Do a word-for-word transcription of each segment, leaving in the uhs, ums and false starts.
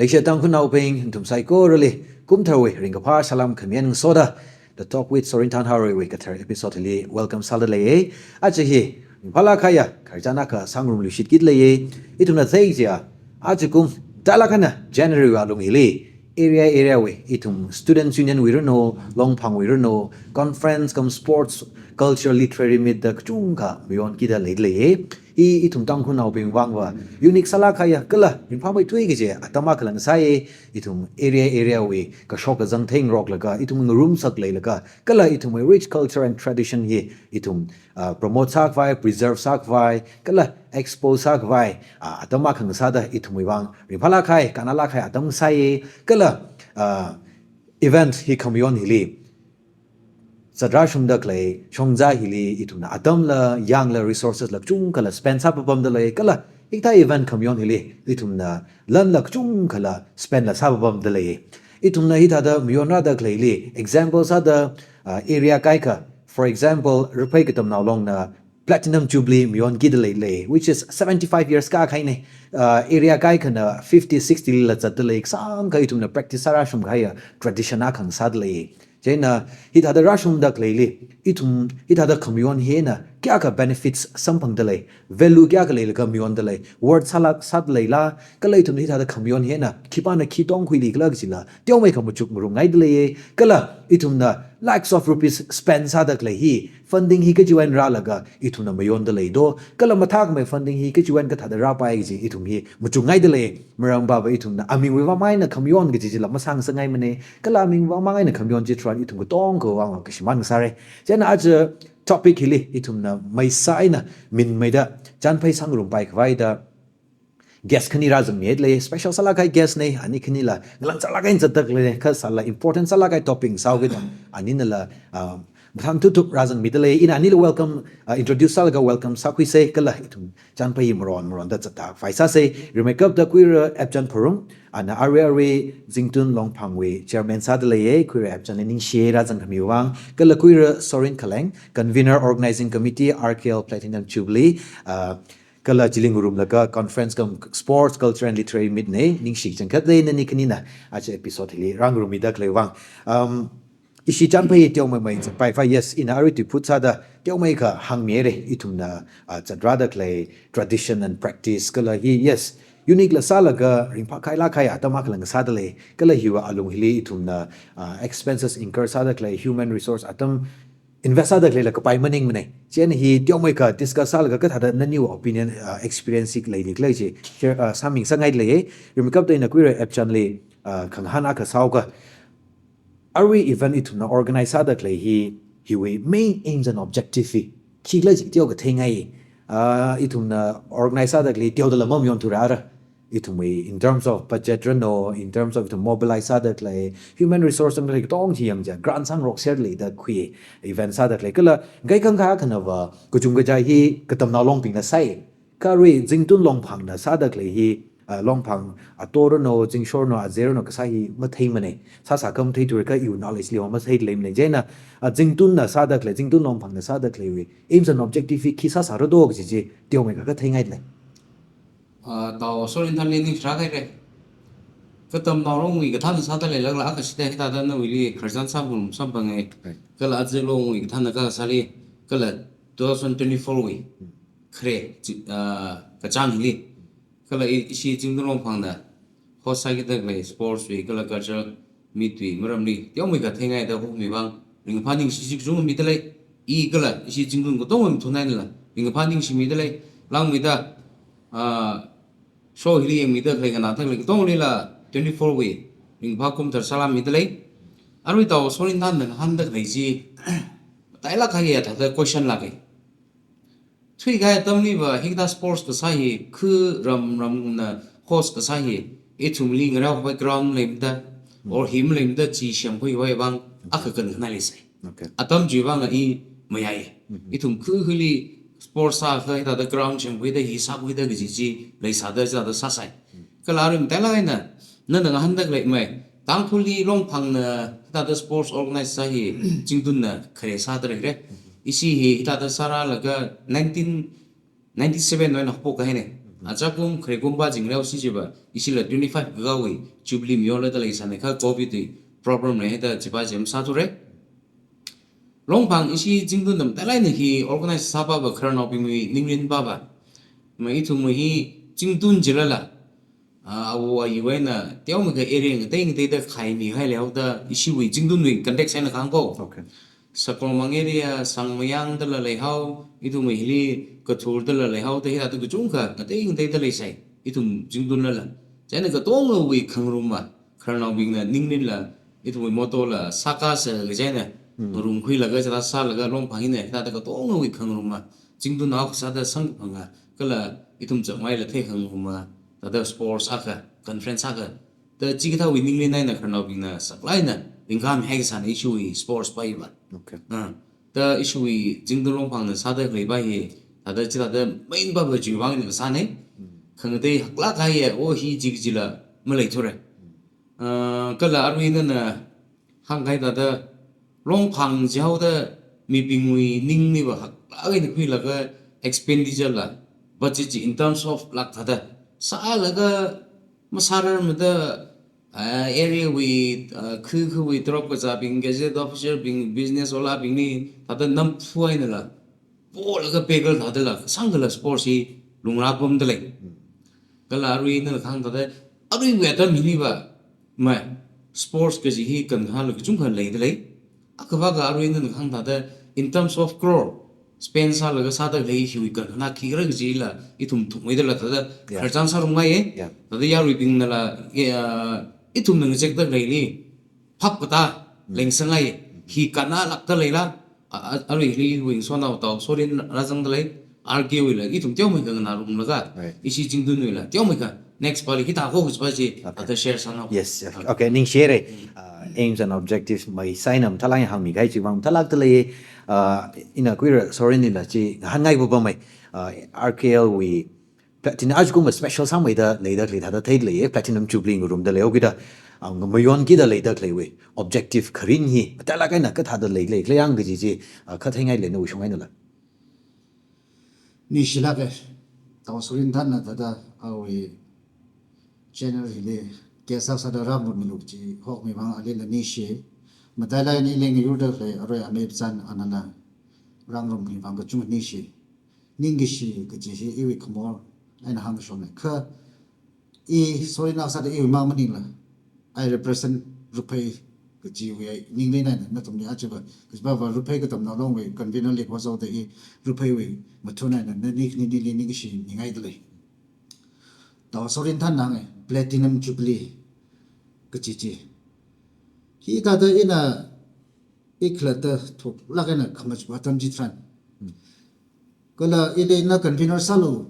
Leishiya Tangkhulnaobing, nathum saikorali kumtharwui ringkaphā salam khami eina ngasoda, The Talk with Sorinthan Haroi wui kathar episode hili welcome sāda leiya. Aja hi, ringphālāk kahaiya khararchan akha sāngarumluishit kida leiya. Ithumna theiya, ajakum, talak eina January wui alung hili, area area wui, ithum Students' Union wui ranu, Longphang wui ranu, conference cum sports, culture, literary meet da kachungkha mayon kida leida leiya. Hi ithum Tangkhulnaobing vangva unique sālāk kahaiya kala ringphāmeithui kaji atam akhala ngasāya. Ithum area area wui kashok kazang theingaroklaga, ithum ngarumsak leilaga, kala ithumwui rich culture and tradition hi ithum, ah, promote sākhavai, preserve sākhavai, kala expose sākhavai, ah, atam akha ngasāda ithumwui vang ringphālāk kahai, kannalāk kahai atam ngasāya. Kala, ah, event hi khamayon hili, zatrāshungda khalei shongza hili ithumna atamla, yangla, resources la kachungkhala spend sāpapamda lei, kala hikathā event khamayon hili ithumna lanla kachungkhala spend la sāpapamda lei. Ithumna hithāda mayonrāda khaleili, example sāda, ah, area kaikha, for example, Raphei Katamnao Longna Platinum Jubilee mayon kida leilei, which is seventy-five years kākahaina. Ah, area kaikhana fifty, sixty lila zatda lei, kasāngkha ithumna practice sārāshung kahaiya tradition akha ngasāda lei. Chieina hithāda rāshungda khaleili, ithum hithāda khamayon hina kayākha benefits samphangda lei, value kayākha leilaga mayonda lei, worth sālāk sāda leila, kala ithum hithāda khamayon hina khipāna khi tongkhuilikhala kajila teomeikha machukngarumngaida leiya. Kala ithumna lakhs of rupees spend sāda khalei hi, funding hi kachiwui eina rālaga ithumna mayonda leido, kala mathākhamei funding hi kachiwui eina kathāda rāpai kaji ithum hi machukngaida lei. Maram pava ithumna amingwui vāng eina khamayon kaji chila masāngasakngaimana, kala amingwui vāng eina khamayon chitharan ithum katongawui vāng kashimān ngasāra. Chieina aja topic hili ithumna maisa eina minmeida chānphai sāngarumpai khavaida guest khani rāzangmida lei, special sālāk kahai guest na, ani khanila ngalāng sālāk eina zatda khalei, kha sāla important sālāk kahai topic sāhaokida aninala, ah, mathān thupthup rāzangmida lei. Ina anila welcome, ah, introduce sālaga welcome sākhuisa, kala ithum chānphai maron maronda zatkhavai sāsa. Rimeikapta Khuira Epchan Pharum, ana arui arui Zingtun Longphangwui chairman sāda leiya, Khuira Epchanli ningshi rāzangkhamiwui vāng, kala Khuira Sorin Khaleng, convener organizing committee R K L Platinum Jubilee, ah, kala chili ngarumlaga conference cum sports, culture and literary meet na, ningshi kachangkhat lei nani khanina aja episode hili rāngarummida khaleiwui vāng. Um, ishi chānphai teomeimei zatpai khavai, yes, ina arui tuiphut sāda teomeikha hāngmihaira, ithumna, ah, zatrāda khalei tradition and practice kala hi, yes, unique la sālaga ringphākahailāk kahai atam akhala ngasāda lei, kala hiwui alung hili ithumna, ah, expenses incur sāda khalei, human resource atam invest sāda khaleila kapai maningmana. Chieina hi teomeikha discuss sālaga kathāda naniwui opinion, ah, experience hi leilikhala chi share, ah, sāmingasakngaida leiya. Rimeikapta ina Khuira Epchanli, ah, khangahān akha sāhaoga, arui event ithumna organize sāda khalei hi, hiwui main aims and objective hi khikhala chi teokha theingai. Ah, ithumna organize sāda khalei teodala mamayonthura ara. Ithumwui in terms of budget ranu, in terms of ithum mobilize sāda khalei, human resource ranu, khalei katong chi yangakha grant sāngarokser leida khui event sāda khalei. Kala kaikhang akhanava kachungkha chi hi Katamnao Longbingna sāi. Kha arui Zingtun Longphangna sāda khalei hi, ah, Longphang ato ranu, zingshok ranu, azei ranu kasā hi matheimana. Sāsā khamathei thura kha iwui knowledge liva matheileimana. Chieina, ah, Zingtunna sāda khalei, Zingtun Longphangna sāda khaleiwui aims and objective hi khi sāsāra do kaji chi teomeikha katheingaida lei. Ah, Tao Sorinthanli ningshirā kahaira. Katamnao Longwui kathāna sāda leilākla, akha shida hithāda nawuili khararchan sāngarum samphanga. Right. Kala aja Longwui kathāna kasāli, kala two thousand twenty-four wui khare, chi-, ah, kachāng hili, kala i-, ishi Zingtun Longphangna host sākida khalei sports wui kala cultural meet wui maramli teomeikha theingaida homi vāng ringphā ningshi chi kachungkha mida lei. I kala ishi Zingtun katongwui mathun einala ringphā ningshimida lei. Langmeida, ah, show hili yangmida khalei nganāda khalei katonglila twenty-four wui ringphā kumdar sālākmida lei. Arui Tao Sorinthanna ngahānda khalei chi matailāk kahaiya thāda question lāka. Thuikahai atamliva hikathā sports kasā hi, khu ram ramna host kasā hi, ithumli ngarāokhavai ground maleimada, or hi maleimada chi semkhuiwui vāng akha kankhanā leisai. Okay. Atam chiwui vāng i mayai. Mhm. Ithum khu khuli sports sākha hithāda ground semkhuida hi sākhuida kaji chi leisāda chithāda sāsai. Kala arui matailāk eina nana ngahānda khalei mai, Tangkhulli Longphangna hithāda sports organize sā hi Zingtunna khare sāda leira. Ishi hi hithāda sārālaga nineteen ninety-seven wui eina haophok kahaina. Achakum khare kum pā chingri haosi chiva, ishila twenty-five kakāwui Jubilee mayonla da leisāna kha Covid wui problem leida chiva chi masāthura. Longphang ishi Chingtun tam talai na hi organize sāpava khararnaobingwui ningrin pava. Ma ithumwui hi Chingtun jilala, ah, awo ayi wui eina teomeikha area ngatei ngateida khaimi haili haoda ishiwui Chingtunwui context eina kahāng ko. Okay. Sakromang area, Sangmayang dala leihao, ithumwui hili Kathur dala leihaoda hithāda kachungkha ngatei ngateida leisai, ithum Chingtunlala. Chieina katongawui khangarumva, khararnaobingna ningrinla, ithumwui motto la sākasā kaji eina, ngarumkhuilaga chithā sālaga Longphang hina, hithāda katongawui khangarumva, Chingtun akha sāda samkaphanga, kala ithum chapmaila thei khangarumva, thāda sports akha, conference akha, da chikathāwui ningrin eina khararnaobingna saklāk eina ringkhami haikasāna ishiwui sports pā hiva. Okay. Ah, da ishiwui Chingtun Longphangna sāda khalei pā hi, thāda chithāda main pāva chiwui vang eina kasāna. Khangatei haklāk kahai, o hi chi kajila maleithura. Ah, kala arui nana hāngkahai thāda Longphang jihaoda mibingwui ning hiva haklāk eina khuilaga expenditure la, budget chi in terms of lakh thāda sālaga masārarmada, ah, area wui, ah, khu khuwui tarop kazābing, gazette officer bing, business wala bingli, thāda namphu einala, polaga pekal thādala, sangkala sports hi lungra pamda lei. Kala arui nana kahāng thāda, aruiwui atam hiliva, ma, sports kaji hi kankhana kachungkha leida lei. Akhava kha arui nana kahāng thāda, in terms of crore, spend sālaga sāda khalei hiwui kankhana khikhala kajila, ithum thukmeidala thāda, Yeah. khararchān sārumngaiya. Yeah. Thāda yaruibingnala, eh, ah, ithumna ngazekda khaleili, phap katā, leng sāngaiya. Hi kannalākda leila, a, a, arui hili wui ngasotnao Tao Sorin rāzangda lei, R K wuila, ithum teomeikha nganārumlaga, Right. ishi Chingtunwuila, teomeikha, next pāli hithā ko kajiva chi, Okay. thāda share sānao. Yes, yes. Okay, ningshire. Uh, aims and objectives mathālāk eina mathālāk eina hāngmikahai chiwui vang mathālākda lei. Uh, ina khuira Sorinlila chi, ngahānngai pupamei. Uh, R K L wui, Platinum, ajakumva special sāmeida leida khalei thāda theida leiya, Platinum Jubilee ngarumda leihaokida, uh, ngamayonkida leida khaleiwui objective kharing hi, mathālāk eina kathāda lei, lei, khaleiya kaji chi, uh, kha theingailei nawui shong einala. Ningshilāka, Tao Sorin thānna thāda awui channel hili guest sāda rāngarummilu kaji hokmi vang alila ningshi. Matailāk eina ili ngayurda khalei arui amei pachan anala rāngarummi vang kachungkha ningshi. Ningkashi kaji hi iwui khamor eina hāngkashokna. Kha i, Sorinna sāda iwui mang maningla, I represent Ruphei kajiwui ningli eina nathumli achiva, kajiva Ruphei Katamnao Longwui convener li khuizaoda i Rupheiwui mathun eina nani, nini, nini, ningkashi mingaida lei. Tao Sorin thānna hānga, Platinum Jubilee kaji chi. Hithāda ina i khalatta thuklāk eina khamachuk atam chitharan, kala ili na convener sālu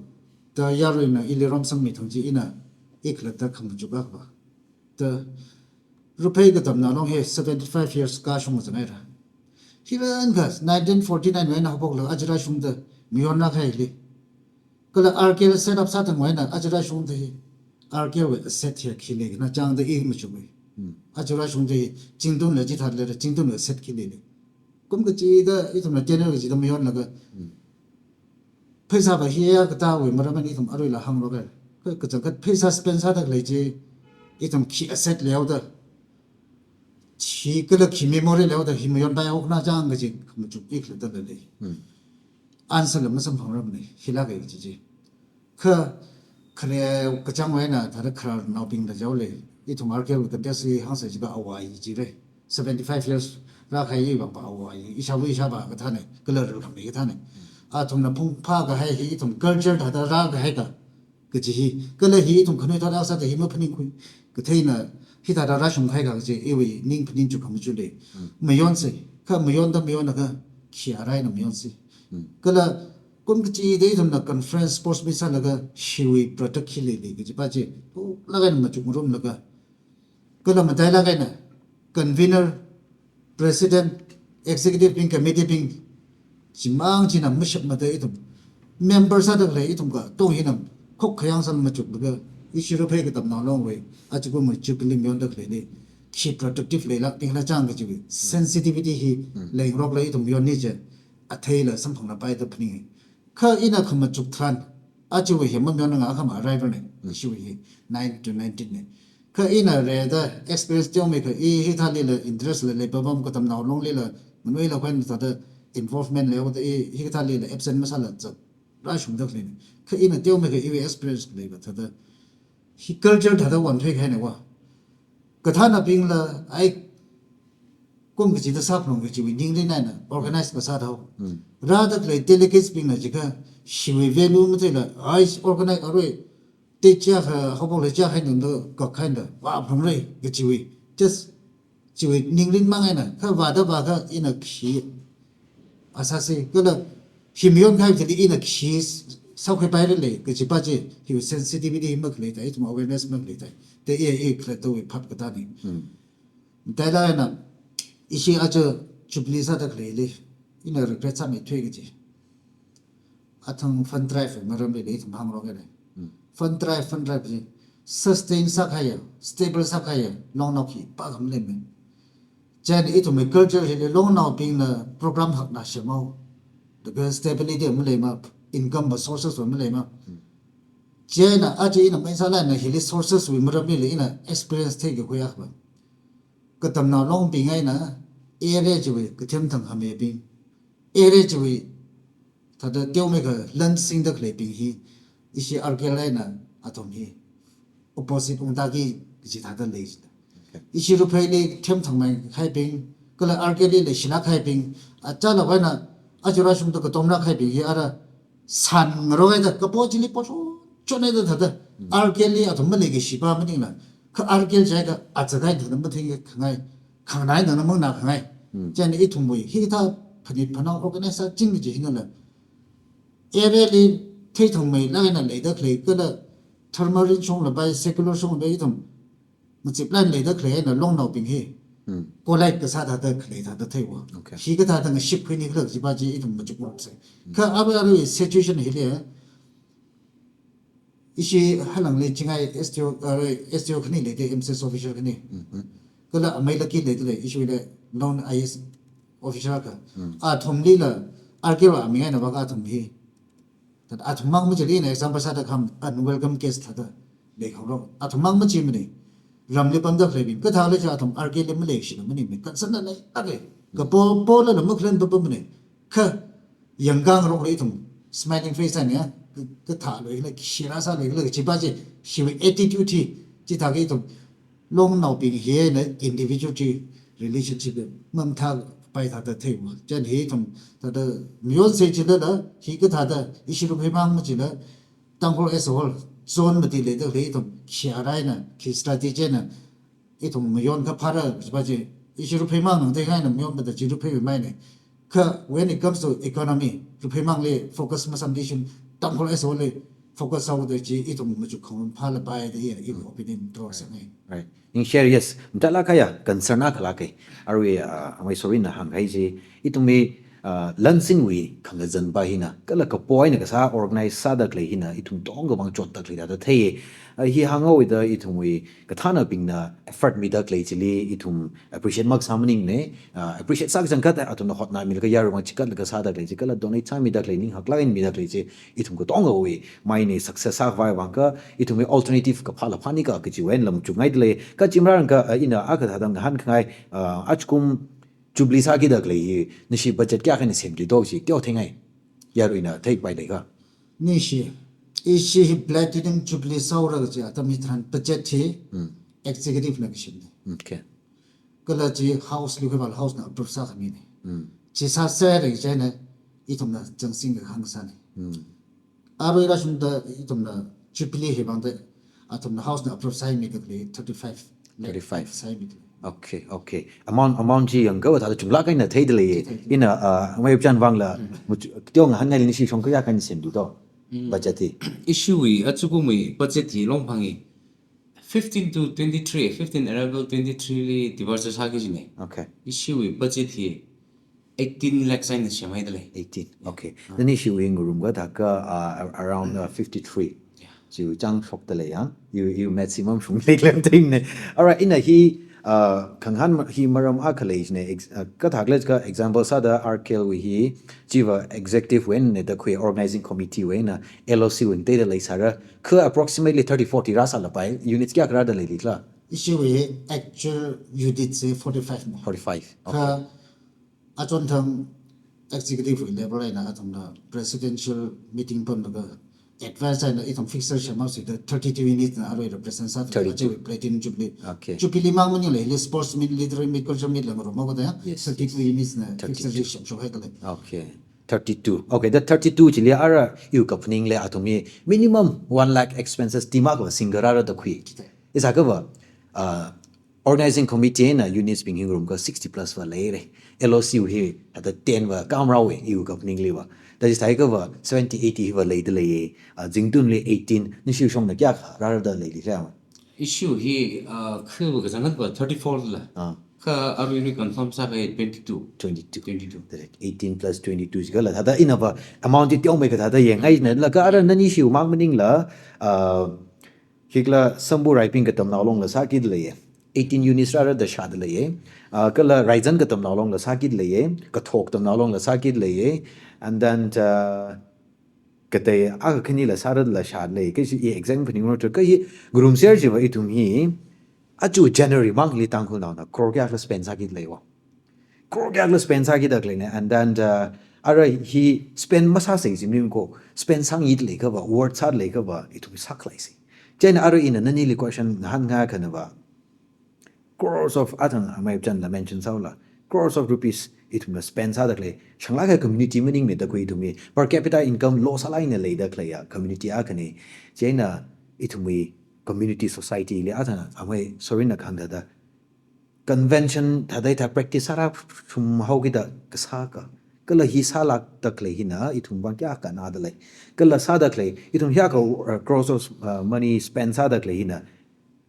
da yaruina ili romsangmi thang chi ina i khalatta khamachuk akhava. Da Ruphei Katamnao Long hi seventy-five years kashung zangaira. Hivankha nineteen forty-nine wui eina haophoklaga aja rāshungda mayonrākahai hili. Kala R K L set up sātangwui eina aja rāshungda hi R K L wui asset hi khi leikhala chāngda i machukmei. Aja rāshungda hi Chingtunla chithāda leira, Chingtunwui asset khi leilei. Kum kachida ithumna tenure kachida mayonlaga, pheisāva hiya kathāwui maram eina ithum aruila hānglāka. Kha kachangkhat pheisā spend sāda khalei chi, ithum khi asset leihaoda, chi kala khi memory leihaoda hi mayonpai haokhala chāng kaji khamachuk i khalattala lei. Answer la masamphangrarmana, hilāka kaji chi. Kha khare kachāngwui eina thāda khararnaobingla jihaowa lei. Ithum R K L wui context li hāngsai jiakha awo ayi jira. Seventy-five years rākahai iwui vangva awo ayi, ishāva ishāvā kathāna, kala rilkhami kathāna. Athumna phungphā kahai hi ithum culture thāda rākahaika kaji hi, kala hi ithum khanuithot akha sāda hi maphaningkhui katheina, hithāda rāshungkahaika kaji iwui ning phaningchuk khamachuk lei. Mayonsa, kha mayonda mayonakha khi arai eina mayonsa. Kala kum kachida ithumna conference sports meet sālaga hiwui product khi leilei kajiva chi, pulāk eina machukngarumlaga, kala matailāk eina convener, president, executive bing, committee bing, chimang china mashapmada ithum member sāda khalei ithum katong hina khokkha yangsang machuklaga, ishi Ruphei Katamnao Longwui ajakumwui Jubilee mayonda khaleili khi productive leilākningkhala chāng kajiwui sensitivity hi leingarokla ithum mayonna chi atheila samphanglapai da phaninga. Kha ina khamachuk tharan, Achiwui hi mamayonna nga akhama arrival ne. Ishiwui hi nine to nineteen ne. Kha ina rida experience teomeikha i hithālila interest la leipapam, katamnao longlila nganuila khon thāda involvement leihaoda i hithālila absent masāla zat rāshungda khaleine. Kha ina teomeikha iwui experience leiva thāda hi culture thāda wanthui kahaine wa. Kathānabingla ai kum kachida sāphalung kajiwui ningrin eina organize kasā thao. Rāda khalei delegates bingna jiakha shiwui value matheila ai organize arui te chiakha haophokla chiakha eina da kak eina da vāphalungra kajiwui. Just chiwui ningrin mang eina kha vāda vākha ina khi asāsi kala hi mayon kahai chili ina khi sākhuipaira lei kajipa chi hiwui sensitivity hi makhalei thai, ithum awareness makhalei thai. Te i i khalattawui phap kathāne. Matailāk eina ishi aja Jubilee sāda khaleili ina regret sāmeithui kaji. Athang fund drive maramli ithum hāngrok kahaine. Fund drive, fund drive ji sustain sākahaiya, stable sākahaiya longnao khipākha maleimane. Chieina ithumwui culture hili longnaobingna program hakna semhao. Laga stability maleima, income va sources va maleima. Chieina aja ina main sālala hili sources wui maramlila ina experience theikakhui akhava, katamnao longbing eina area chiwui kathemthang hamebing, area chiwui thāda teomeikha lan singda khaleibing hi ishi R K L eina athum hi opposite ungtāki kaji thāda lei. Ishi Rupheili themthangmei kahaibing kala R K Lila shilāk kahaibing, achālak eina aja rāshungda katomlāk kahaibing hi ara san ngarok haida kapo chili po chon chon haida thāda R K Li athum maleikashi pa maningla, kha R K jiakha aja kahai thāda mathei khangai, khanganai thāda mangna khangai. Chieina ithumwui hithā phanit phanao organize sāching kaji hinala area li theithangmeilāk eina leida khalei kala dharma rin shonglapai, secular shonglapai ithum machiplāk eina leida khalei eina longnaobing hi collide kasā thāda khalei thāda theiwa. Okay. Hi kathāda ngaship khuini khala kajipa chi ithum machukngarokse. Kha arui arui situation hili ishi halangli chingai S D O, uh, S D O khani leida, M C S official khani. Kala amei Lucky leidalei, ishiwuila lone I A S official akha. Athumlila R K wui aming eina vākha athum hi. Thāda athum mang machili ina example sāda kham unwelcome guest thāda leikhangarok. Athum mang machimane. Ramli pamda khaleibing kathāla chi athum R K li maleishina maningmane. Concern la leilāke. Kapo polala makhalei papamane. Kha yangkhangarokla ithum smiling face eina ya, ka, kathālui khala, khi rāsālui khala, chipa chi, hiwui attitude hi, chithākha ithum longnaobing hi eina individual chi relationship mamathāpai thāda theiwa. Chieina hi ithum thāda mayonse chilala, hi kathāda ishi Rupheimang machila, Tangkhul as a whole, zone mati leida khalei ithum khi ara eina, khi strategy eina, ithum mayon kaphāra kajipa chi, ishi Rupheimang nang theingaina mayon kathā chi Rupheiwui maine. Kha when it comes to economy, Rupheimangli focus masāmada ishi Tangkhul as a whole li focus sāhaoda chi ithum machuk khangarum phālapai da iya, iwui opinion draw sāngai. Right. Ningshi, yes. Matailāk kahaiya concern akha lāke. Arui, uh, amei Sorina hāngkahai chi, ithumwui, uh, lansingwui khangazanpa hina, kala kapo eina kasā organize sāda khalei hina, ithum tongkha vang chotda khalei thāda thei. Uh, hi hānghaoda ithumwui kathānabingna effort mida khalei chili ithum appreciate makasā maningmane, uh, appreciate sākachangkhat athumna hotnāmilaga yaruivang chikatlaga sāda khalei chi, kala donate sāmida khalei, ning haklāk eina mida khalei chi, ithum katongawui maine, success sākhavai vang kha, ithumwui alternative kaphāla phānika kajiwui eina lam chukngaidalei, kha chimrarangkha, uh, ina akha thāda ngahānkhangai, uh, ajakum Jubilee sākida khalei hi, nashi budget kayākha eina semthuito chi, teo theingai. Yaruina theipai leikha. Nishi, ishi hi Platinum Jubilee sāhaora kaji atam hitharan budget hi executive na kasem ne. Okay. Kala chi House li khuival House na approve sākhamine. Chi sāsāra chieina ithumna zangsing kahāng sāne. Arui rāshungda ithumna Jubilee hi vangda athumna House na approve sāmida khalei thirty-five lakh thirty-five. Sāmida. Okay, okay. Amount, amount chi yangkha thāda chunglāk eina theidalei. Thei, thei. Ina, uh, amei Upchan vangla, muchu, teo ngahānngaili nashi shong kayākha eina semthuito. Budget hi. Ishiwui, ajakumwui budget hi Longphang hi fifteen to twenty-three, fifteen arrival, twenty-three li departure sāki kajine. Okay. Ishiwui budget hi eighteen lakhs eina semhaidalei. Eighteen. Okay. Nani ishiwui ngarumkha thākha, uh, around, uh, fifty-three. Yeah. Chiwui chang shokdalei ya. Iwui, iwui maximum shung lei lem thing ne. Alright, ina hi, Uh, khangahān ma-, hi maram akha lei jine, ex-, uh, kathak lei ka example sāda R K L wui hi, chiva executive wui eina da khui organizing committee wui eina L O C wui teida leisāra, kha approximately thirty forty rāsālapai, units kayākha rāda leili khala? Ishiwui actual units hi forty-five ne. Forty-five. Okay. Kha achonthang executive level eina athumna presidential meeting pamlaga advice eina ithum fixture semhaosi da thirty-two units na arui represent sā thirty-two. Achiwui Platinum Jubilee. Okay. Jubilee mang maningla, hili sports meet, literary meet, culture meet la ngarumhaoda ya. Yes, thirty-two yes. Units na thirty-two. Fixture semshok haikhala. Okay. Thirty-two. Okay, da thirty-two chili ara iwui kaphaning le athum hi minimum one lakh expenses team akha single rāra da khui. Chithāi. Is akha va, uh, organizing committee na units bing hi ngarum ka sixty plus va leire. L O C wui hi thāda ten va kam rāwe iwui kaphaningli va. That is thāi ka va seventy eighty hi va leida leiye. Ah, Zingtunli eighteen, nashi shongna kayākha rāra da leili khala? Ishiwui hi, ah, khu va kazangkhat va thirty-four la. Ah. Kha arui ni confirm sākahai twenty-two. Twenty-two. Twenty-two. Direct eighteen plus twenty-two jikhala. Thāda ina va amount chi teomeikha thāda yangngaina la ka ara nani ishiwui mang maningla, ah, hikla Sambu Raiping Katamnao Long la sākida leiye. Eighteen units rāra da shāda leiye. Ah, kala Raizan Katamnao Long la sākida leiye. Kathok Katamnao Long la sākida leiye. And then, uh, katei akha khani la sāra la shāda lei. Kashi i exact phaningra tu ka hi ngarum ser chiva ithum hi. Aja January mangli Tangkhulnaona crore kayākha spend sākida leiwa. Crore kayākha spend sākida leine, and then, uh, ara hi spend masāsei jimnim ko, spend sāngaida leiakha va, worth sāda leiakha va, ithum sākhalaisei. Chieina ara ina nanili question ngahānngai akhana va, crores of, athang amei chānla mention sāhaola, crores of rupees ithumna spend sāda khalei, shanglāk kahai community maningmana da khui ithumwui per capita income low sālāk eina leida khaleiya community akhane. Chieina ithumwui community society li athang amei Sorry na kahāng thāda convention thāda hithā practice sāra shumhaokida kasā ka. Kala hi sālākda khalei hina ithum vang kayākha kannada lei. Kala sāda khalei, ithum hiyākha, uh, crores of, uh, money spend sāda khalei hina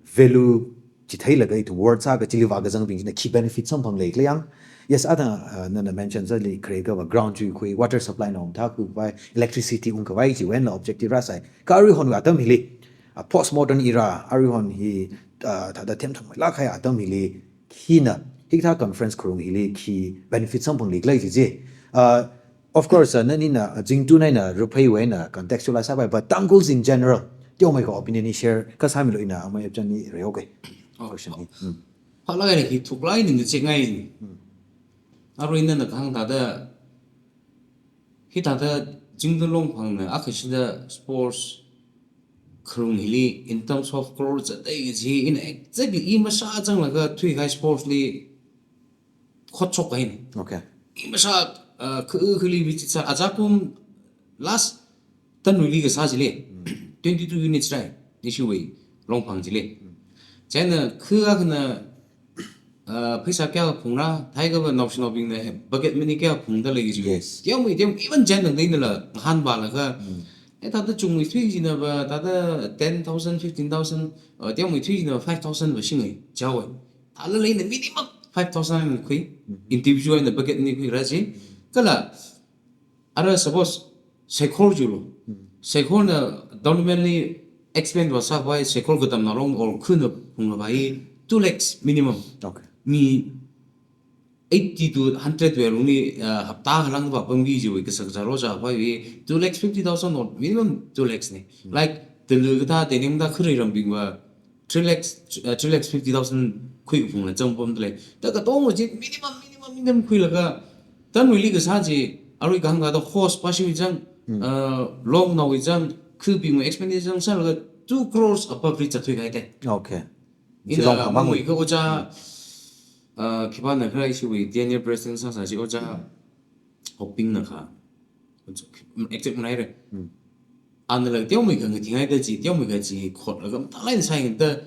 value chitheilaga ithum worth sāka chili vākazangbing china khi benefit samphang lei khala yang. Yes, athang, uh, nana mention sāli khare ka va ground chuikhui, water supply na ungthākhui khavai, electricity ungkhavai chiwui eina objective rāsai. Kha aruihon atam hili, ah, postmodern era, aruihon hi, ah, thāda themthangmeilāk kahai atam hili, hina, hikathā conference kharung hili khi benefit samphangli khala jiji. Ah, of course, ah, nanina, ah, Zingtun eina Rupheiwui eina contextualize sāpai, but Tangkhuls in general, teomeikha opinion hi share kasāmilu ina amei Epchan ni reihaoke. Oh. Question hi. Hmm. Phalākhaina hi thuklāk eina ngachekngai. Hmm. Arui nana kahāng thāda hithāda Zingtun Longphangna akhashida sports kharung hili in terms of crore zatdalei kaji ina exactly i mashāzanglaga thuikahai sports li khotshok kahaina. Okay. I mashā, uh, khu khuli visit sā aja kum last Tanruili kasā chili, mm, twenty-two units rai, ishiwui Longphang chili. Mm. Chieina khu akhana, uh, pheisā kayākha phungra, thāikha va naoshinaobingna bucket money kayākha phungda lei kaji. Yes. Teomeithui, even chieina tangda inala ngahānvālaga, mm, eh, thāda chungmeithui china va, thāda ten thousand, fifteen thousand, uh, teomeithui china va five thousand va shingai, jihaowe. Thālala ina minimum five thousand eina khui, mm, individual eina bucket money khuira ji. Kala, ara suppose, saikhor jilu. Hmm. Saikhorna tournament li expand vāsākhavai, saikhor Katamnao Long or khuna phungkhavai, two lakhs minimum. Okay. Mi eighty to hundred wui alungli, uh, hapta akha lang vāpamki jiwui, kasā kasā rojākhavai, two lakhs fifty thousand or minimum two lakhs ne. Hmm. Like, Delhi kathā, Tenim kathā, kharei rambing va, three lakhs, uh, three lakhs fifty thousand khuikaphungla zangpamda lei. Da katonga chi minimum, minimum, minimum khuilaga, Tanruili kasā chi, arui kahāng thāda host pāshiwui zang, hmm, uh, longnaowui zang, khubingwui expenditure zang sālaga two crores above reach zathui kahaite. Okay. Ina Shillong khamang. Mangui ka ojā, uh, khipāna khala ishiwui T N A president sāsā chi ojā Hoping na kha. Exact manaire. Hmm. Anala teomeikha ngatingaida chi, teomeikha chi khotlaga mathālāk eina sāyangda,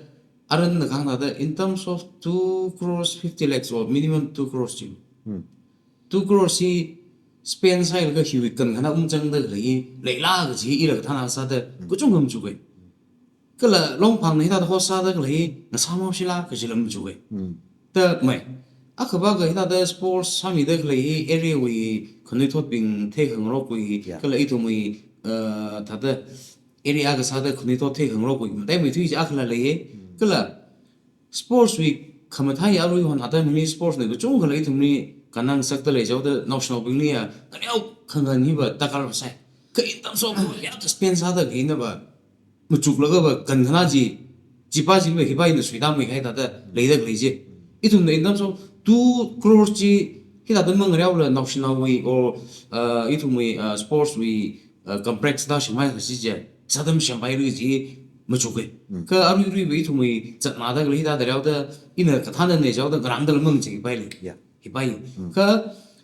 arui nana kahāng thāda, in terms of two crores fifty lakhs or minimum two crores chi. Hmm. Two crores chi spend sālaga hiwui kankhana ungzangda lei, leila kaji ila kathāna sāda, hmm, kachungkha machuke. Kala Longphangna hithāda host sāda khalei hi ngasāmao shila kajila machuke. Hmm. Da mai. Akhava ka hithāda sports sāmida khalei hi area wui khanuithotbing theikhangarokwui, yeah, kala ithumwui, uh, thāda area kasāda khanuithot theikhangarokwui, mataimeithui chi akhala leiye. Hmm. Kala sports wui khamathā hi arui hon atam hili sports na kachungkha lei, ithumli kannang sakta lei jihaoda naoshinaobingli ya, kaneo khangan hiva darkar sai. Kha in terms of ya ka spend sāda khaleinava, machuklaga va kankhana chi, chipa chi va hipa ina suitamei kahai thāda leida khalei chi. Ithumna in terms of two crores chi, hithāda mangareola naoshinaowui or, uh, ithumwui, uh, sports wui, uh, complex da shimai kashi chi, sādam shimai ri chi machuke. Kha arui ruiva ithumwui zatnada khalei hithāda reoda, ina kathānana jihaoda ngarāngda lamang chi hipai lei. Yeah. Hipai. Kha,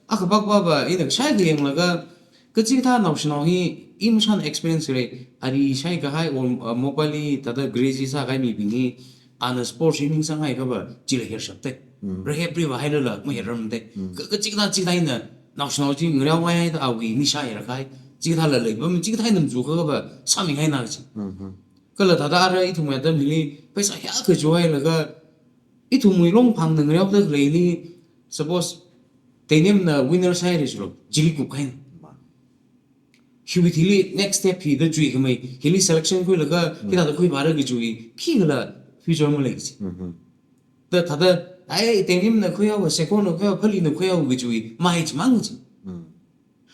akha pakpa va, ina kashai kayanglaga, kachikathā naoshinao hi, i mashan experience lei, ari shai kahai, or, uh, mobile li, thāda crazy sākahai mibing hi, ana sports hi ningsanghaiakhava, chila hershapte. Rehab li va hailala, maherramte. Kha, kachikathā, chikathā ina, naoshinao chi ngareongai da awui nisha hera kahai. Chikathāla lei, va, chikathā ina machukakhava, sāmingaina chi. Kala thāda ara ithumwui atam hili, pheisā hiyākha kachihailaga, ithumwui longphangna ngareoda khaleili, suppose, Tenemna winner sāhaira jilo, chili kupkahaina. Hiwui thili next step hi da chuikhamei, hili selection khuilaga, hithāda khuivāra kaji hi, khikhala future malei chi. Da thāda, ai, Tenemna khuihaowa, Sekhorna khuihaowa, Phalina khuihaowa kaji hi, mahai chimang chi.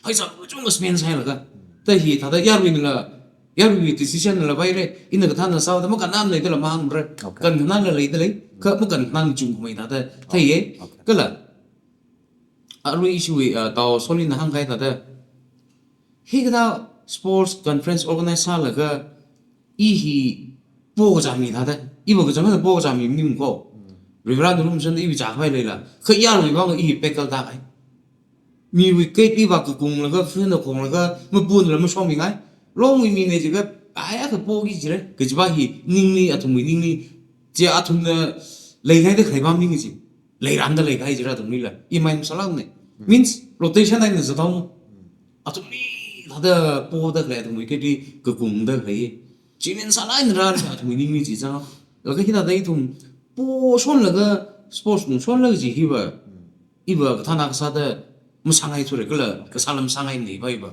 Pheisā kachungkha spend sāhailaga. Da hi thāda yaruinala, yaruiwui decision nala paire, ina kathāna sāhaoda, makannamna dala mahāngre. Okay. Kankhana leida lei, kha makankhana chungkhamei thāda, theiye. Okay. Kala, arui issue, uh, Tao Solina hāngkahai thāda, hikathā sports conference organize sālaga, i hi pokazā mi thāda, iva kachangkhat pokazā mi maning ko. Reverend Rumsan iwui chākhavai leila, kha yaruiwui vang i hi pekal tākahai. Miwui kate li va kakunglaga, funa konglaga, mapunla mashokmingai. Longwui mina jiakha, ai, akha poki jire, kajiva hi ningli, athumwui ningli, chi athumna leingaida khalei va maning chi. Leiranda leikahai jira athumlila. I mai masālākne. Means, rotation eina zathaomo. Athumli thāda poda khalei, athumwui kate li kakungda khalei. Chinin sālāk eina rāra athumwui ningli chi zang. Laga hithāda ithum poshonlaga, sports kungshonlaga chi hiva. Iva kathāna kasāda masāngaithura kala kasāla masāngaimana hiva hiva.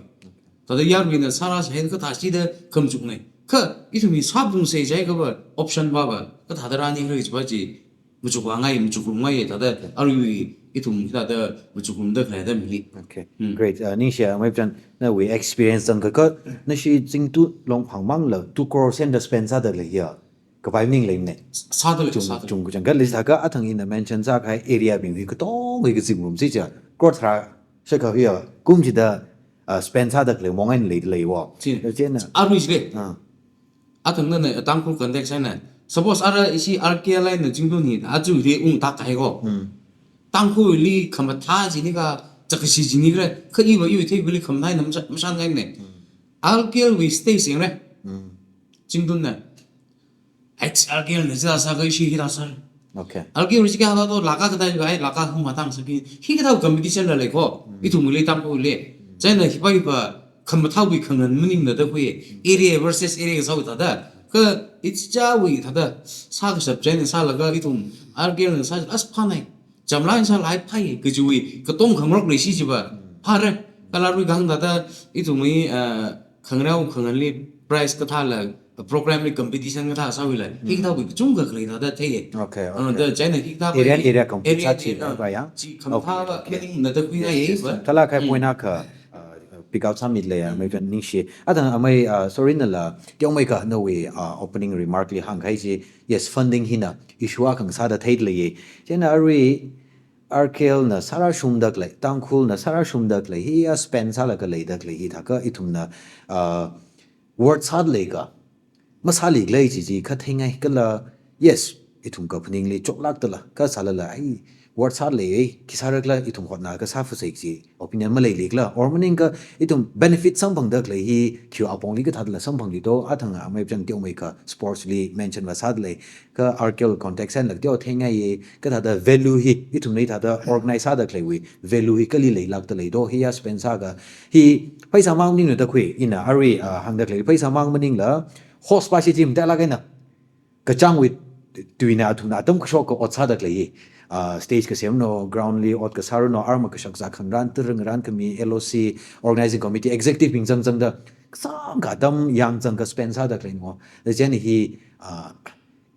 Thāda yaruina sāra sāhai kathā chida khamachukna. Kha ithumwui sāpungsa jiakhava option va va, kathāda rāni khala jiva chi machukrumngai, machukrumngai thāda arui ithum thāda machukrumda khalei atam hili. Okay. Hmm. Great. Uh, ningshi, uh, Amei Pachan, nawui experience zangkha, nashi Zingtun longphangmangla two crore sen da spend sāda lei ya. Kapai maning leimane. Sāda lei, chung, sāda lei. Chung kachangkhat lei thākha athang ina mention sākahai area bing hi katonga hi kazingrum si cha. Crore tharā shakha hiya, kum chida, uh, spend sāda khalei mong eina leida leiwo. Chi. Chieina. Arui chile. Ah. Athang nana Tangkhul context eina. Suppose ara ishi R K L eina Zingtun hi, aja hi ungtak kahai ko. Hmm. Tangkhulli khamathā chini kha, chakashi chini khala, kha iva iwui theivali khamathā eina masha-, mashangaimane. Hmm. R K L wui stage yangra. Hmm. Zingtunna. Ex R K L na chila sākha ishi hila sā. Okay. R K L wui chi kha hāngda to, laka kathā kha, ai, laka hum matang sāki. Hikathā competition la lei ko. Hmm. Ithumli Tangkhulli. Chieina hipa hipa khamathāwui khangan maningna da khui. Area versus area kasā thāda. Kha ichichāwui thāda sākashap chieina sālaga ithum R K L na sā as phanai. Chamlai sālai phai kajiwui katong khangarok leishi chiva. Phāra. Kala arui kahāng thāda ithumwui, uh, khangareo khanganli prize kathāla, program li competition kathā sāwuila. Hikathāwui kachungkha khalei thāda theiye. Okay, uh, okay. Da chieina hikathā area, area compete area, sā chi area, va ya? Chi khamathā okay, okay. Maningna da khuingai yes, yes, va. Thālāk kahai hmm. Point akha, uh, pick up sāmilei ya, Amei Pachan ningshi. Athang Amei, uh, Sorry nala, teomeikha nawui, uh, opening remark li hāngkahai chi, yes, funding hina issue akha ngasāda theida leiye. Chieina arui R K L na sārāshungda khalei, Tangkhulna sārāshungda khalei, hiya spend sālaga leida khalei hithākha ithumna, uh, worth sāda leikha, masālikhala chi chi kha theingai kala, yes, ithum kaphaningli choklākdala, kha sālala, ai, worth sāda lei, ai, khi sārakhala ithum hotnakha sāfasai chi, opinion maleilikhala, or maningakha ithum benefit samphangda khalei hi, khi apongli kathādala samphangli to, athang Amei Pachan teomeikha sports li mention va sāda lei, kha R K L context einala teo theingaiye, kathāda value hi, ithumli thāda organize sāda khaleiwui, value hi kali leilākda lei to, hiya spend sākha, hi, pheisā mang maningna da khui, ina arui, ah, hāngda khalei, pheisā mang maningla, host pa shi chi matailāk eina. Kachāngwui tuina athumna atam kashok kha ot sāda khalei hi. Ah, stage kasemno, ground li ot kasārno, arma kashak zākhangarān, tara ngarān khami, L O C, organizing committee, executive bing zangzangda, kasāngkha atam yāngzangkha spend sāda khaleino. Da chieina hi, ah,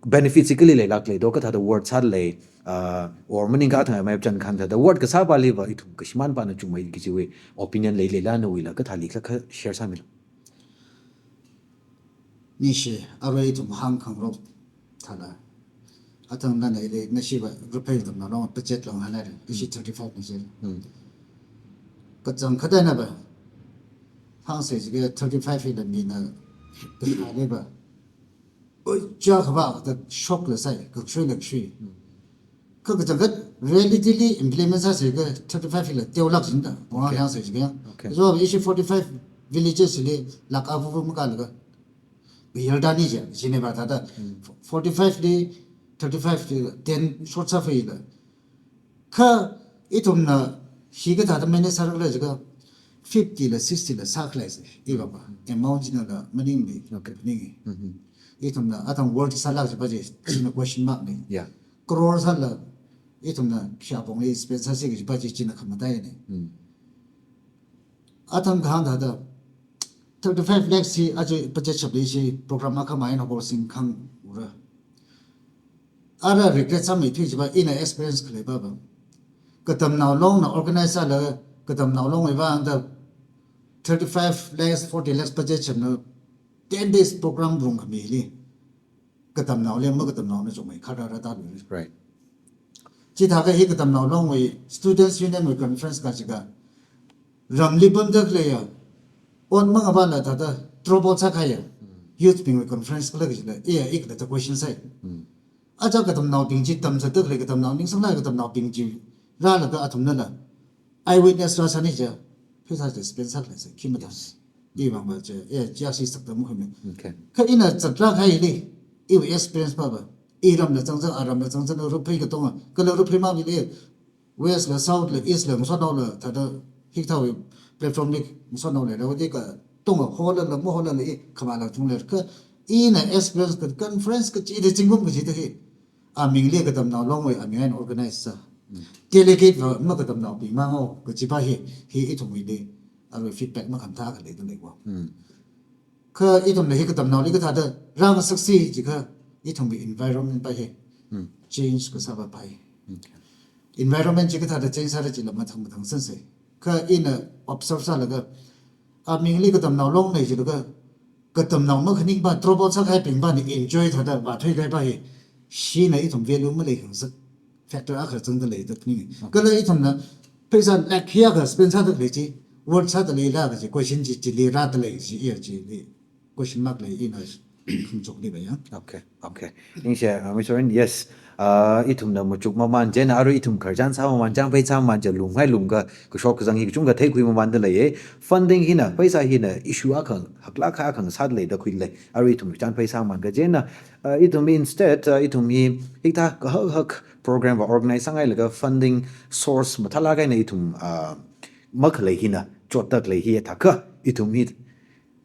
benefit chi kali leilāk lei do, kathāda worth sālei, uh, or maningkha thang mai chan khan thāda worth kasā paliva ithum kashimān pana chungmei kajiwui opinion lei leila nawuila kathāli kha share sāmilo. Nishi, arui ithum hāngkhangarok thāla. Athang nana ili nashiva ruphei tamna long budget long hānare. Ishi thirty-five nishi. Hmm. Kachangkhat einava. Hāngsei jikha thirty-five hila mina. Kashāliva. Oi, chākhava da shock la sai, kakshui la kshui. Hmm. Kha kachangkhat reality li implement sāsei kha thirty-five hila teolāk jinda. Wang Okay. Hāngsei jikha. Okay. So ishi forty-five villages li lakh avu vu makalaga. Biyar dani je, jine ba thāda. Hmm. Forty-five li, thirty-five li, ten short sāphei la. Kha ithumna hi kathāda manage sārakhala jikha fifty la, sixty la sākhalei se. Iva ba. Amount china la maningmei. Okay. Ning. Mm-hmm. Ithumna athang worth sālāk jiva je, china question mark nei. Yeah. Crore sāla, ithumna kayā pongli spend sāsi kajiva je china khamatainei. Mm. Athang kahāng thāda, thirty-five lakhs hi aja budget shapli ishi program akhamei eina hosting khangra. Ara regret sāmeithui jiva ina experience khalei ba ba. Katamnao longna organize sāla, katamnao longwui vangda thirty-five lakhs, forty lakhs budget shapna ten days program rung khamili. Katamnaoli makatamnaona chungmei kharara tālui. Right. Chithākha hi katamnao longwui Students Union wui conference kajikha. Ramli pamda khaleiya. On mangavāla thāda trouble sākahaiya. Hmm. Youth bingwui conference kala kajila. Iya, ikla thāda question sai. Hmm. Aja katamnaobing chi tamzatda khalei katamnao ningsanglāk katamnaobing chi. Rālaga athumnala. Eyewitness rāsāni je, pheisā je spend sākhalei se, khi mathā. Yes. Iwui vang ba je, eh, chi ashi sakta mukhame. Okay. Kha ina zatrākahaili, iwui experience ba ba. Iramla zangzang, aramla zangzang, ruphei katonga, kala ruphei mavili, West la, South la, East la, ngasotnaola, thāda, hikathāwui platform li, ngasotnaola, la, wadi katonga, hola la, mahola la, i, khamala chungla, kha, ina experience ka, conference kachida, zingkum kachida hi. Amingli katamnao longwui aming eina organize sā. Mm. Delegate va makatamnaobing mang o, kajiva hi, hi ithumwuili, arui feedback makhamathā khalei dalei wa. Mm. Kha ithumna hi katamnaoli kathāda rāngasaksi jikha, ithumwui environment pa hi. Mm. Change kasā va pai. Mm. Environment chi kathāda change sāra jila mathang mathang sansei. Kha ina observe sālaga, amingli katamnao longnei jilaga, katamnao makhaning pa, trouble sākahaibing pa ni enjoy thāda vāthuikahai pa hi, shina ithum value maleikhangasak factor akha zangda lei da ning. Okay. Kala ithumna pheisā lakh kayākha spend sāda khalei chi, worth sāda leila kaji question chi, chili rāda lei chi, iya chili question mark lei ina khangachokli ba ya. Okay, okay. Ningshi, uh, Mister Rin, yes. Uh, ithumna machuk maman, chieina arui ithum khararchan sāmaman, chang pheisā maman, chi lungngai lungka, kashok kazang hi kachungkha theikhui mamanda leiye. Funding hina, pheisā hina issue akha, haklāk akha sāda lei da khuilei. Arui ithum chang pheisā maman ka chieina, uh, ithum instead, uh, ithum hi hikathā kahak hak program va organize sāngailaga funding source mathālāk eina ithum, uh, makhalei hina, chotda khalei hi thākha, ithum hi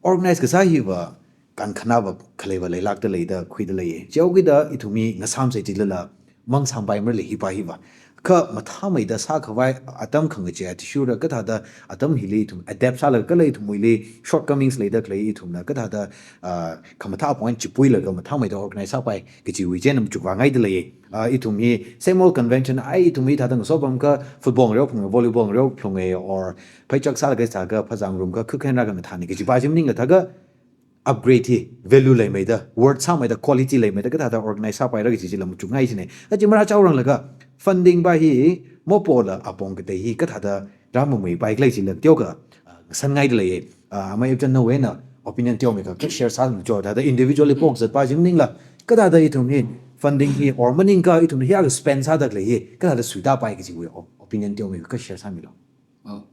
organize kasā hiva, kankhanā va khalei va leilākda lei da khuida leiye. Chihaokida ithum hi ngasāmsei jilala, mangsāmpai maralei hi pa hiva. Kha mathāmeida sākhavai atam khangachei athishurda kathāda atam hili ithum adapt sālaga kala ithumwuili shortcomings leida khalei ithumna kathāda, ah, khamathā point chipuilaga mathāmeida organize sāpai kajiwui chieina machuk vāngaida leiye. Ah, ithum hi same old convention, ai ithum hi thāda ngasopamkha football ngareophunge, volleyball ngareophunge, or pheichak sālaga sākha phazang rumkha khukhen rākha ngathāne kaji pa chi maningla thākha upgrade hi value leimeida, worth sāmeida, quality leimeida, kathāda organize sāpaira kaji chila machukngai chine. Achi marāchaoranglaga funding pa hi mopola apong katei hi kathāda rāmameipai khalei chila teokha, ah, ngasangaida leiye. Ah, amei ipchan nawui eina opinion teomeikha kha share sālucho, thāda individually pokzat pa chi maningla, kathāda ithum hi funding hi or maningkha ithum hi akha spend sāda khalei hi, kathāda suitāpai kajiwui o-, opinion teomeikha kha share sāmilo. Oh.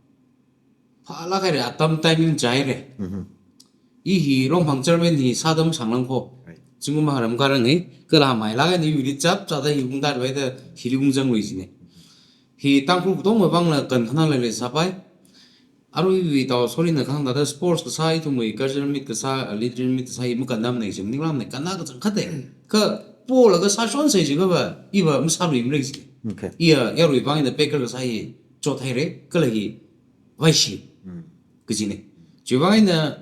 Phalāk haire, atam timing chāhaire. Mhm. I hi Rongphang chairman hi sāda masānglangko. Right. Zingkum haram karang hi, kala mailāk eina iwuili chapchāda hi ungda vaida hili ungzanglui chine. Hi Tangkhul katongwui vangla kankhanā leilei sāpai. Aruiwui tao sorry na kahāng thāda sports kasā, ithumwui cultural meet kasā, literary meet kasā, i makannamnei chi maninglamnei, kannā kachangkhate. Kha polaga sāshonsei jiakha va, iva masāluimarei chi. Okay. Iya, yaruivang ina packer kasā hi chothaire, kala hi vaishi. Mm. Kajine. Chiwuivang eina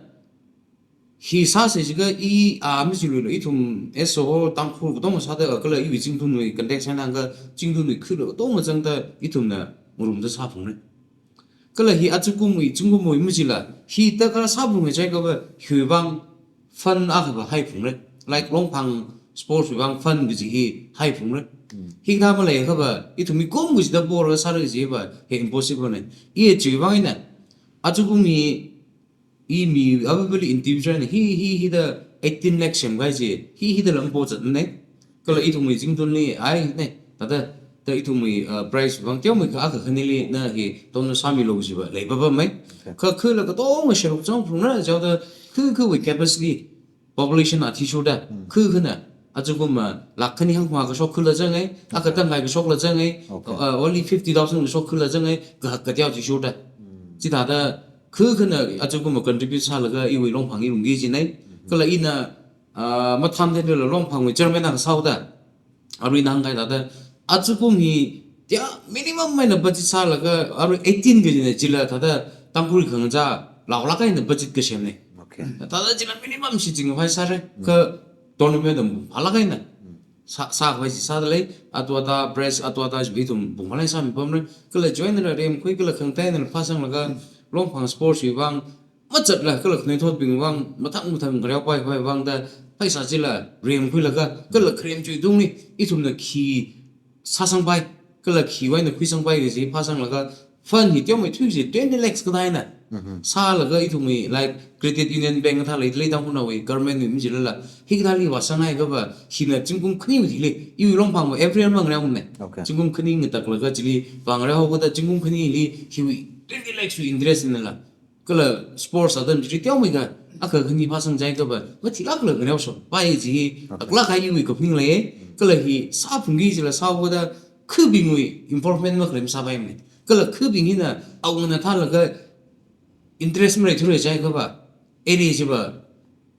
Hi sāsa jiakha i, a, mi chilui lo, ithum S O O Tangkhul katonga sāda kala iwui Zingtunwui context eina hāngakha Zingtunwui khula katonga zangda ithumna ngarumda sāphungra. Kala hi ajakumwui, zingkumwui mi chila, hi darkar sāphunga jiakha va hiwui vang fund akhava haiphungra. Like Longphang sports wui vang fund kaji hi haiphungra. Hikathā maleiakha va, ithum mikumowui kachida pora sāra kaji va, hi impossible na. I chiwui vang eina, ajakum hi i mi available individual na hi, hi, hida eighteen lakh semkahai chi, hi, hida lam po zatna. Kala ithumwui Zingtunli, ai, ne, thāda, thāda ithumwui, uh, prize vang teomeikha akha khanili na hi tongna sāmilu jiva, lei papamei. Okay. Kha, khala katonga sharuk zangphungra, jihaoda, kha, khawui capacity, population athishurda, kha, khana, ajakum ma, lakh khani hangkhamā kashok khala zangai, akha tangkhai kashokla zangai, okay, uh, only fifty thousand kashok khala zangai, ka, kateo thishurda. Chithāda, kha, khana, ajakum ma contribute sālaga, iwui Longphang i lungki jinai, kala ina, ah, mathāmda lila Longphangwui chairman akha sāhaoda. Arui nang kai thāda, ajakum hi, tia minimum eina budget sālaga, arui eighteen kajina chila thāda, Tangkhul khangachā, laolāk eina budget kasemna. Okay. Thāda chila minimum shichinghai sāra, kha tournament dam phalāk eina. Sā, sākhavai chi sāda lei, atu ata, prize atu ata, chi ithum pung phalāk eina sāmipamra, kala join na remkhui, kala khangateina phāsanglaga, Longphang sports wui vang, mazatla kala khanuithotbing vang, mathang mathang ngareopai pai vang da, pheisā chila remkhuilaga, kala kharem chiwui tungli, ithumna khi sāsangpai, kala khiwui eina khuisangpai kaji phāsanglaga, fund hi teomei thuisi twenty lakhs kathā eina. Sālaga ithumwui, like, Credit Union Bank kathā lei, lei Tangkhulnaowui, government wui mi chilala, hikathāli vāsanghaiakha va, hina zingkum khaniwui thili, iwui Longphangva every year mangareomana. Okay. Zingkum khani ngataklaga chili, vāngareohaoda zingkum khanili, hiwui twenty lakhs wui interest nala. Kala sports atam chili teomeikha, akha khani phāsang jiakha va, mathilāk kala ngareo shokpai chi, okay, aklāk kahaiwui kaphaning lei, kala hi sāphungki chila sāhaoda, khabingwui involvement makhalei masāpaimana. Kala khabing hina, awungana thālaga interest maleithura jiakha va, area chiva,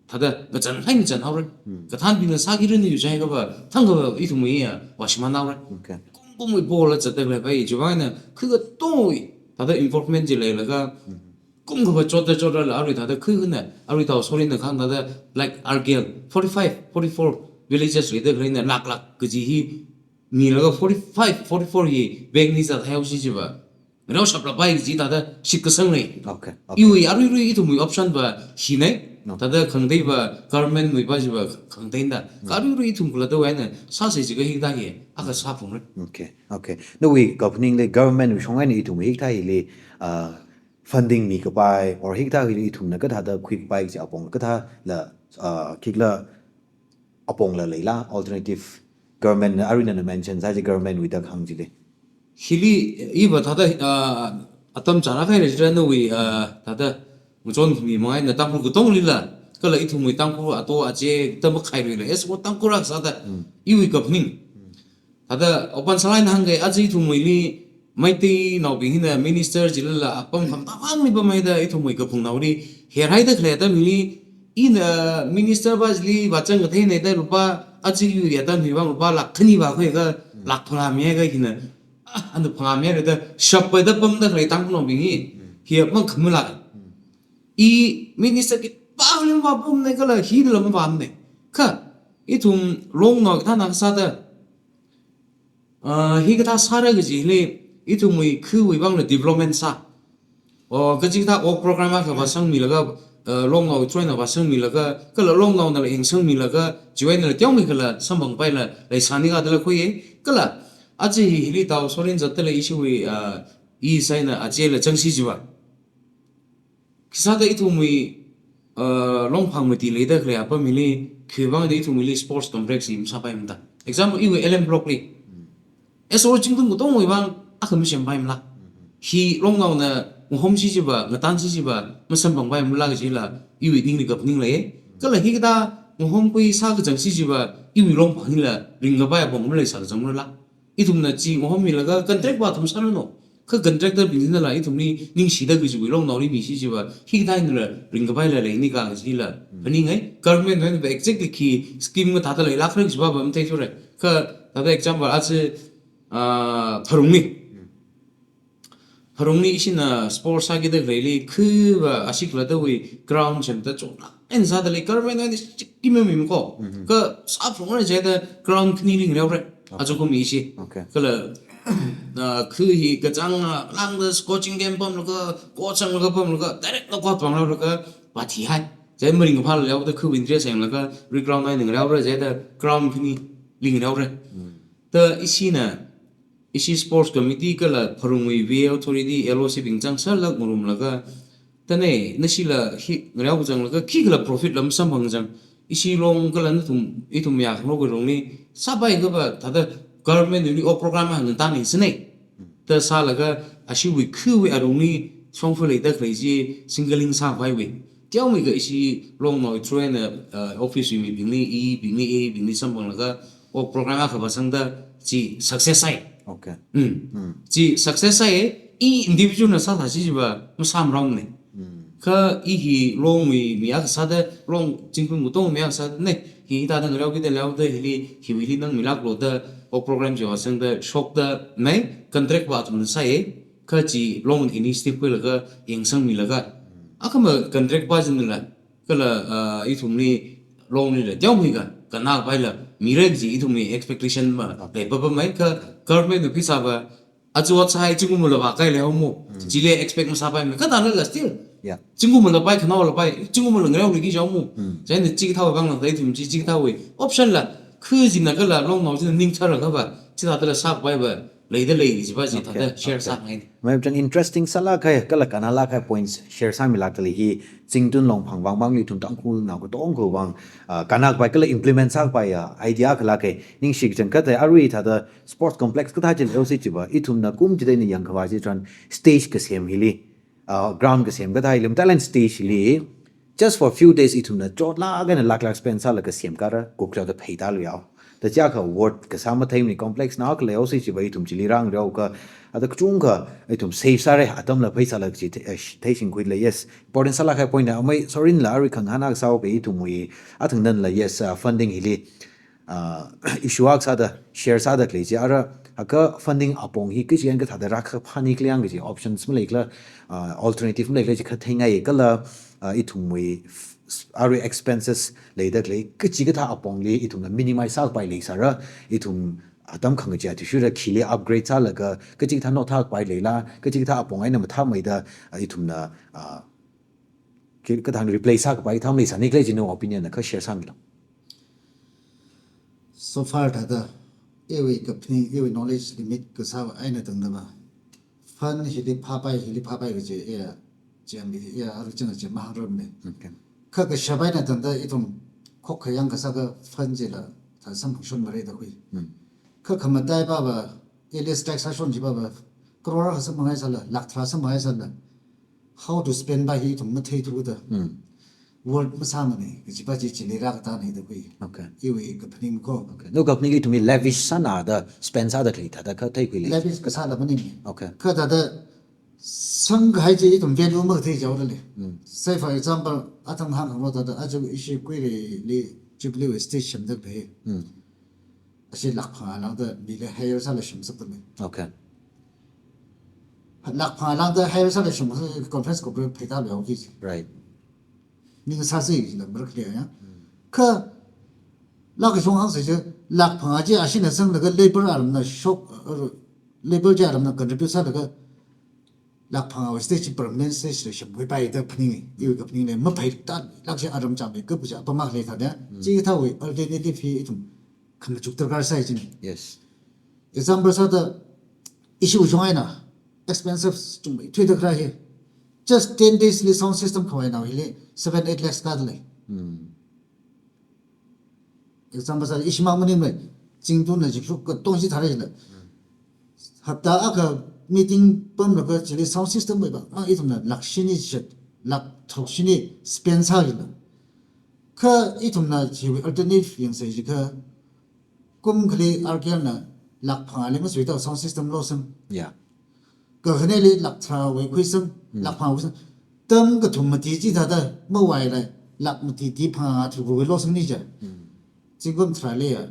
thāda, ngachanhai ngachanhaora. Kathānbingna sākiranu jiakha va, thangkha va ithumwui ya, vāshimānhaora. Okay. Kum kumwui pola zatda khalei pai, chiwui vang eina, kha katongwui, thāda involvement chi leilaga, kum kha va chotda chotrala, arui thāda kha khana, arui tao sorry na khang thāda, like, R K L, forty-five, forty-four villages leida khaleina, lakh lakh kaji hi, milaga forty-five, forty-four hi, bank li zathaihaosi jiva. Ngareoshaplapai kaji thāda shitkasang lei. Okay, okay. Iwui aruirui ithumwui option va hina. No. Thāda khangatei va government wui va chiva khangateina. Kha aruirui ithum khalattawui eina sāsa jiakha hikathā hi akha sāphungra. Okay, okay. Nawui kaphaningli government wui shong eina ithum hikathā hili, ah, funding mikapai, or hikathā hili ithumna kathāda khuikapai kaji apong, kathāla, ah, khikhala apongla leila, alternative government na, arui nana mention sāsa government wui da khang chili. Hili, iva thāda, ah, atam chānakhaira jira nawui, ah, thāda, ngachonmi manga eina Tangkhul katonglila, kala ithumwui Tangkhul ato ache, tam khairila, S O O Tangkhul rākasāda, iwui kaphaning. Thāda, open salai na hāngkahai, aja ithumwuili, Meiteinaobing hina minister chilala, apam khamtā vangli pamhaida, ithumwui kaphungnaoli, herhaida khalei atam hili, ina minister va chili vāzang kathei eina da lupā, aja iwui atam hi vang lupā lakh khani vākhuiakha, lakh phangā miakha hina, ah, ana phangā mihaira da, shappaida pamda khalei Tangkhulnaobing hi, hi mang khamula. I minister khipāli mavāpamna kala hila mavāmana. Kha, ithum longnao kathāna kasāda, ah, hikathā sāra kajili, ithumwui khawui vangla development sā. O, kachikathā work program akha vāsangmilaga, ah, longnao china vāsangmilaga, kala longnaonala engsangmilaga, chiwui einala teomeikhala samphangpaila leisāni kadala khuiya, kala, aja hi hili tao sorin zatdala ishiwui, ah, i saina achela zangsi jiva. Khisāda ithumwui, uh, Longphang mati leida khalei apam hili, khiwui vangda ithumwuili sports complex hi masāpaimada. Example, iwui L M block li. S O O Zingkum katongwui vang, akha masempaimala. Hi longnaona ngahomsi jiva, ngatansi jiva, masamphangpaimala kajila, iwui ningli kaphaning lei. Kala hikathā ngahompui sākazangsi jiva, iwui Longphang hila, ringkapai apong maleisā kazang mala. Ithumna chi ngahommilaga contract vāthum sāranu. Kha contractor bing hinala ithumli ningshida kajiwui longnaoli misi jiva. Hikathā einala ringkapaila leini kajila. Phaningai, government wui eina exactly khi scheme kathāda leilākra jiva va matheithura. Kha thāda example aja, ah, Pharungli. Pharungli ishina sports sākida khaleili khiva ashi khalattawui ground semda chonlāk Eina sāda lei, government eina chikki mamimiko. Kha sāphalungra jida ground khani li ngareora. Aja kum ishi. Okay. Kala, ah, khu hi kachāng, ah, lāngda coaching camp pamlaga, coach sanglaga pamlaga, direct na coach pamlaga, pāthi hai. Jida maringphā leoda khu interest sanglaga, reground eina ngareora jida ground khani li ngareora. Da ishina, ishi sports committee kala pharungwui V A authority L O C bing chang sālāk ngarumlaga, tane, nashila hi ngareo zanglaga, khikhala profit lam samphang zang. Ishi Long kala nathum, ithum ya khanglo kha Long li, sāpai kapa, thāda government li o program hāngda ni sine. Da sālaga, ashiwui khuwui arungli, shongfa leida khalei chi, singling sāpaiwui. Teomeikha ishi Long nao through eina, uh, office wui mibingli, E bingli, A bingli samphanglaga, o program akha vāsangda chi success sāi. Okay. Mm. Mm. Chi success sāi, i individual na sāsā chi chiva masāmaraone. Mm. Kha i hi Longwui mi akha sāda, Long Zingkum katong mi akha sāda, ne, hi thāda ngareokida leoda hili, hiwuili nang milāklo da, o program chi vāsangda, shokda, ne, contract va athumna sāi, kha chi Long initiative khuilaga, yangsangmilaga. Akhama contract va chinla, kala, ah, ithumli Long lila teomeikha, kannāpaila, mira kaji ithumli expectation ma, leipapamei kha government wui pheisā va, aja ot sāhai zingkumla vākahai leihaomo, chili expect masāpaimei, kha thālala still. Yeah. Zingkumla pai, khanaola pai, zingkumla ngareoli ki jaomo. Chieina chikathā vang la, ithum chi chikathāwui option la, khu china kala Long nao china ning tharlaga va, chithādala sāpai va, leida lei, chiva chi thāda share sāngai. Mai chang interesting sālākhai, kala kannālākhai points share sāmilākda lei hi, Zingtun Longphang vang vangli ithum Tangkhulnao katongkha vang, ah, kannāpai kala implement sāpai ya, idea khalākhai, ningshi kachangkhat hai, arui thāda sports complex kathā chili leosi chiva, ithumna kum chida eina yangkhavā chitharan stage kasem hili, ah, ground kasem kathā hili, talent stage hili, just for few days ithumna chotlāk eina lāklāk spend sālaga semkara, kukra da phei tālu yao. Da chiakha worth kasā matheimane complex na khalei osi chiva ithum chili rāngareokha, ada kachungkha ithum save sāra, atamla pheisāla chi the-, eh, sh-, theishingkhuida lei, yes. Important sālākhai point na, amei Sorinla arui khangahān akha sāhaopa ithumwui, athang nala, yes, ah, funding hili, ah, issue akha sāda, share sāda khalei chi, ara, akha funding apong hi kachi eina kathāda rākhaphāni khala yang kaji options maleikhala, ah, alternative maleikhala chi kha theingai kala, ah, ithumwui f-, s-, arui expenses leida khalei, kachikathā apongli ithumna minimize sāpai leisāra, ithum atam khangachei athishurda khili upgrade sālaga, kachikathā nothapai leila, kachikathā apong eina mathāmeida, ah, ithumna, ah, ki-, kathāda replace sākapai tham leisāni khala chi nawui opinion na kha share sāmilo. So far thāda, iwui kaphaning, iwui knowledge limit kasā eina tangda va, fund hili phāpai, hili phāpai kaji, iya, chiyang bi, iya, aru chang chi mahāngrumne. Okay. Kha kashap eina tangda ithum khokkha yang kasā kha fund chila, thā samphangshon mara da khui. Hmm. Kha khamataipa va, at least tax sāshon chipa va, crore akha samphanghaisāla, lakh tharā samphanghaisāla, how to spend pa hi ithum matheithuda. Hmm. Worth masāmane, kajipa chi chili rākatane da khui. Okay. Iwui kaphaning ko. Okay. Nawui kaphaning ithumli lavish sāna da spend sāda khalei thāda kha theikhuile. Lavish kasāla maning. Okay. Kha thāda sangkahai chi ithum value mathei jaoda lei. Hmm. Say for example, athang hāngkhanglo thāda, aja ishi Kuirili Jubilee wui stage semda lei. Hmm. Ashi lakh phangā lāngda mili hire sāla semsakda lei. Okay. Lakh phangā lāngda hire sāla semsakda conference ko phei tālu yao ki. Right. Ning sāsi la marakle ya. Hmm. Kha, lakh kachung hāngsa chi, lakh phangā chi ashina sanglaga labor aramna shok, uh, labor chi aramna contribute sālaga, lakh phangāwui stage chi permanent stage la semkhuipai da phaning, iwui kaphaning lei, maphei tālāk chi aram chāngmei, kaphacha apam akha lei thāda, Hmm. chikathāwui alternative hi ithum khamachuk darkar sai chine. Yes. Example sāda, ishi wuchung eina, expensive chungmeithuida khalei hi. Just ten days li sound system khavai nao hili, seven, eight lakhs kāda lei. Hmm. Example sāda, ishimang maningmei, Zingtunna jikshuk katong chi thāra jila. Hmm. Hapta akha meeting pamlaga chili sound system mei ba, mang ithumna lakh shini chishat, lakh tharuk shini spend sā jila. Kha ithumna chiwui alternative yangsei jikha, kum khali R K L na lakh phangāli masuita sound system losang. Yeah. Kakhaneli lakh tharāwui khuisang, Hmm. lakh phangāwui khuisang. Tam kathum mati chi thāda mavaila, lakh mati ti phangā tharukvāwui losangni ja. Hmm. Zingkum tharāli ya,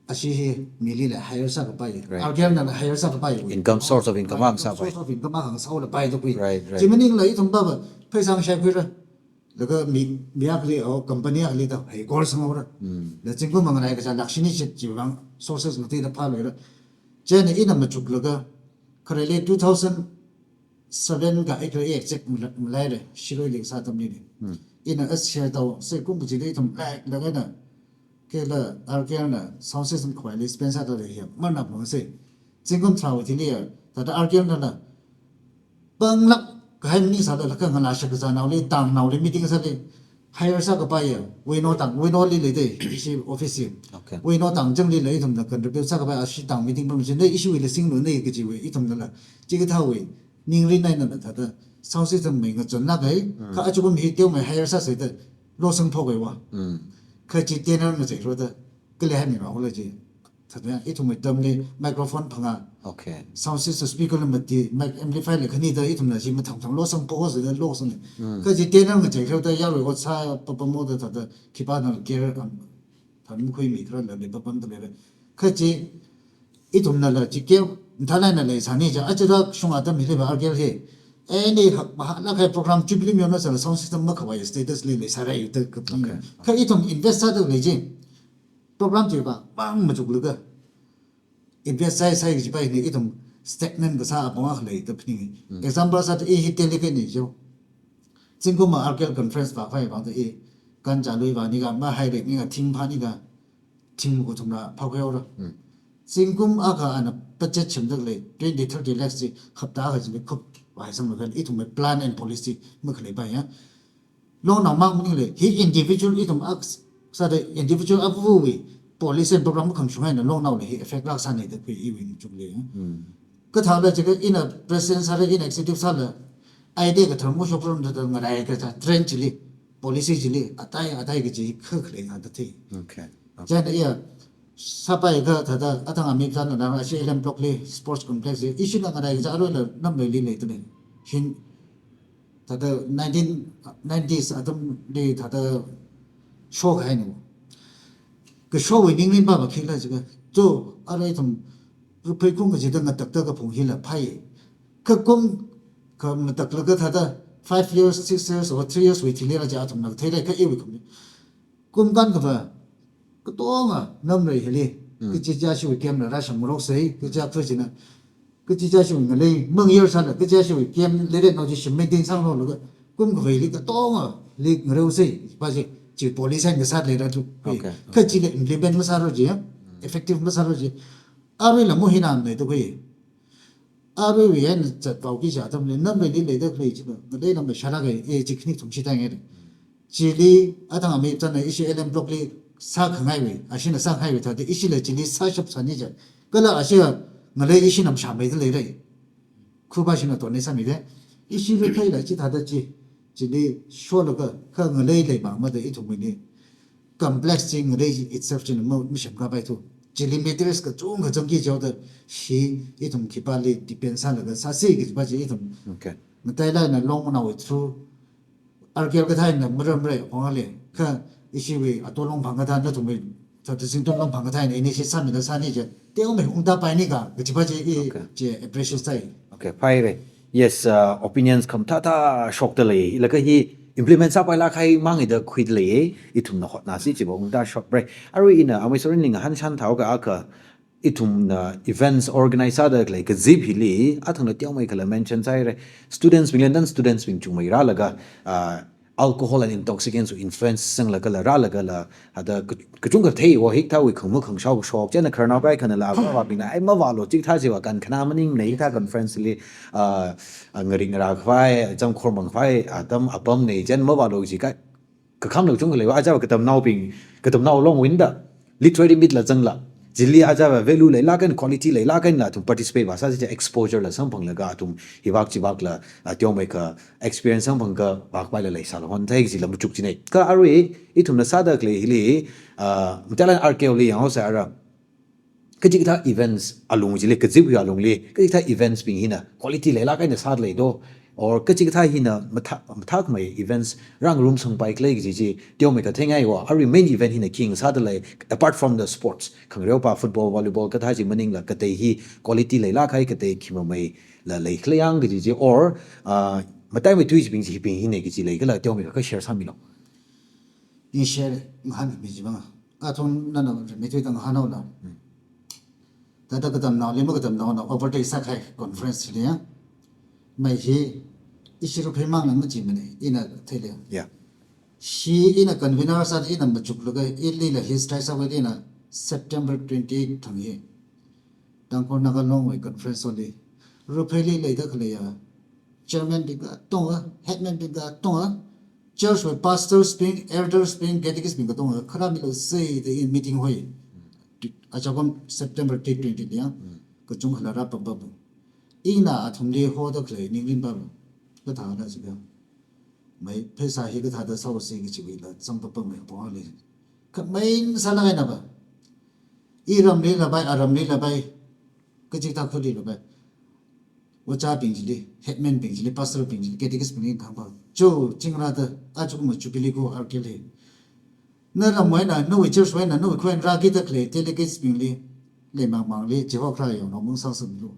ashi hi milila hire sākapai. Right. R K L nala hire sākapai. Income, source of income akha sāpai. Source of income akha sālapai da khui. Right, right. Chi maningla ithum pava, pheisā shākhuira. Laga mi, mi akhali or company akhali da hai kor sanghaora. La zingkum manganai kachā lakh shini shit chiwui vang sources mati da phāluira. Chieina ina machuklaga khareli two thousand seven ga eight ga exact mala-, malaira, Shirui li kasā atamli ni. Ina as share tau, sāi kum kachida ithum laga na, kala R K L na sound system khavai li spend sāda lei hiya, mana phung sāi. Zingkum tharāwui thili ya, thāda R K L na la, panglāk kahai maningsālala kha ngalā shakazānaoli, tangnao li meeting sāli, hire sākapai ya, Weno tang, Weno li leida, ishi office hi. Okay. Weno tang changli lei ithumna contribute sākapai, ashi tang meeting pam shin, ishiwui la singlu nei kajiwui, ithumna la, chikathāwui, ningrin eina na thāda, sound system mei ngachonlāk kahai, kha achikum hi teomei hire sāsāda, losang phok kahaiva. Kha chi tenor ngacheikharoda, kali haimi ma hula chi. Thāda, ithumwui atamli microphone phangā. Okay. Sound system speaker la mati, mic amplifier la khani da ithumna chi mathang thang losang phok sāda losang. Kha chi tenor ngacheikharoda yarui ot sāpapam moda thāda, khipāna care, um, thāda makhuimi kharā la lei papam da lei. Kha chi, ithumna la chi keo, thalai na lei sāni ja, achira shung atam hili va R K L hi. Any hak, mahalāk kahai program jubilee mi ona sāla sound system makhavai status li leisāra yu ta kapung. Okay. Kha ithum invest sāda lei chi. Program chi va, bang machuklaga. Invest sāi sāi kajipa hi ni ithum stagnant kasā apong akha lei ta phaning. Example sāda i hi Delhi kani jo. Zingkum ma R K L conference va phai vang ta i. Kancha lui va ni ga, ma hai rek ni ga, thing pha ni ga. Thing ko thumra phākhui haora. Zingkum akha ana budget chimdak lei, twenty, thirty lakhs chi hapta akha chili khup vai samlaga ithumwui plan and policy makhalei pa ya. Longnao mang maninglei, hi individual ithum ak sāda individual avuwui policy and program makhangshung eina longnaoli hi effect lāk sānei da khui iwui machuk lei. Kathāla jiakha ina president sāla, ina executive sāla, idea kathar mo shokrum da da ngarai kachā trend chili, policy chili, atai, atai kaji kha khalei ngada thei. Okay. Chieina iya, sāpai kha thāda, athang ami zan na, ashi L M Block li, sports complex li, ishi na ngarai kachā arui la namlei li lei tuni. Hin, thāda nineteen nineties atamli thāda show kahai ni. Ka show wui ningrin pa ba khila jiakha. To, arui ithum, pheikung kachida ngatakta kaphung hila phai. Kha kum, kha mataklaga thāda five years, six years, or three years wui thili la ja athumna theilei kha iwui kum. Kum kan kava, katonga namrei hili, kachichā shiwui camp la rāshang ngarok sāi, kachichā kha china, kachichā shiwui ngalei, mang year sāla, kachichā shiwui camp lere nao chi shim maintain sāngarok laga, kum kava hili katonga li ngarok sāi, pa chi, chi policy eina kasā leira tu. Okay. Kha chili implement masāro chi ya, effective masāro chi. Arui la mo hina mei tu khui. Aruiwui eina zatpao kachā atamli, namreili leida khalei chi, ngalei lamda shālāk kahai, e, chi khani thumshi tāngai. Chili, athang ami zan na ishi L M Block li sākhangaiwui, ashina sākhangaiwui thāda, ishila chili sāshap sāni ja. Kala ashila ngalei ishina mashāmeida leira. Khuba shina tone sāmida. Ishi ri khaila chi thāda chi, chili sholaga, kha ngalei leimamada ithumwui ni. Complex chi ngalei itself china ma, mashamkapai thu. Chili materials kachungkha zangki jihaoda, shi ithum khipāli depend sālaga sāsi kajipa chi ithum. Okay. Matailāk eina longnaowui through, R K L kathā eina maram rei apong ali, kha ishiwui ato longphang kathā nathumwui, thāda Zingtun longphang kathā eina initiate sāmida sāni ja, teomei ungda paini ka, kajipa chi i, okay, chi appreciate sāi. Okay, phāhaira. Yes, uh, opinions khamathā thā shokda lei. Laga hi implement sāpailāk kahai mangda khuida lei. Ithumna hotnāsi chiva ungda shokra. Arui ina, Amei Sorin ning hān shan thāhaoka akha, ithumna events organize sāda khalei kazip hili, athangna teomeikhala mention sāhaira. Students bing, London students bing chungmei rālaga, uh, alcohol and intoxicants wui influence sanglaga la rālaga la, hada ka-, kachungkha theihaowa hikathāwui khangma khangshao kashok, chieina khararnao kaikhana la, avāva̱bingna, ai mavālu chikathā chiva kan khana maningnei hikathā conference li, ah, ah, ngarik ngarā khavai, zam khormang khavai, atam apamnei, chieina mavālu chi ka, kakhamlo chungkha leiva, ajava katamnaobing, katamnao longwui eina da, literary meet la zangla. Chili ajava value leilāk eina, quality leilāk eina la athum participate vāsāsi ja exposure la samphanglaga athum hivāk chivāk la, ah, teomeikha experience samphangkha vākhavai la leisāla hon thei kajila machuk chinei. Kha arui ithumna sāda khalei hili, ah, matailāk R K L li yanghaosa ara. Kachikathā events alung chili, kazipwui alungli, kachikathā events bing hina quality leilāk eina sāda lei do. Or kachikathā hina mathā, mathākhamei events rāngarumsangpai khalei kaji chi, teomeikha theingaihaowa, arui main event hina khi ngasāda lei, apart from the sports, khangareopa football, volleyball, kathā chi maningla, katei hi quality leilāk kahai, katei khi mameila leikhala yang kaji chi, or, ah, Mataimei tui chibing chi hibing hina kaji leikhala teomeikha share sāmilu. I share ngahānmi chibing. Athum nana rimeithuida ngahānhaolu. Thāda katamnaoli makatamnaona overtake sākahai conference chili ya. Mai hi ishi Ruphei mangna machimana, ina theili. Yeah. Hi ina convener sāda ina machuklaga ilila hi stress sāwui ina September twenty-eight thang hi Tangkhul Naga Longwui conference oli Rupheili leida khaleiya chairman bing katonga, headman bing katonga, church wui pastors bing, elders bing, catechist bing katonga kharā milu sāda in meeting hoi. Achakum September date twenty li ya. Kachungkhala rāpam papu. Ina athumli hoda khalei ningrin papu. Kathāda jiakha, mai pheisā hi kathāda sāosi kajiwuila zangpapamei apong ali. Kha main sālāk eina pa, iramli lapai, aramli lapai, kachikathā khurli lapai, ojābing chili, headman bing chili, pastor bing chili, catechist bingli hāngpa. Cho, chingrāda, ajakumwui jubilee ko R K L hi, na ramwui eina, nawui church wui eina, nawui khuiwui eina rākida khalei delegates bingli, leimangmangli chihokrā yongnao mung sāsāmilu.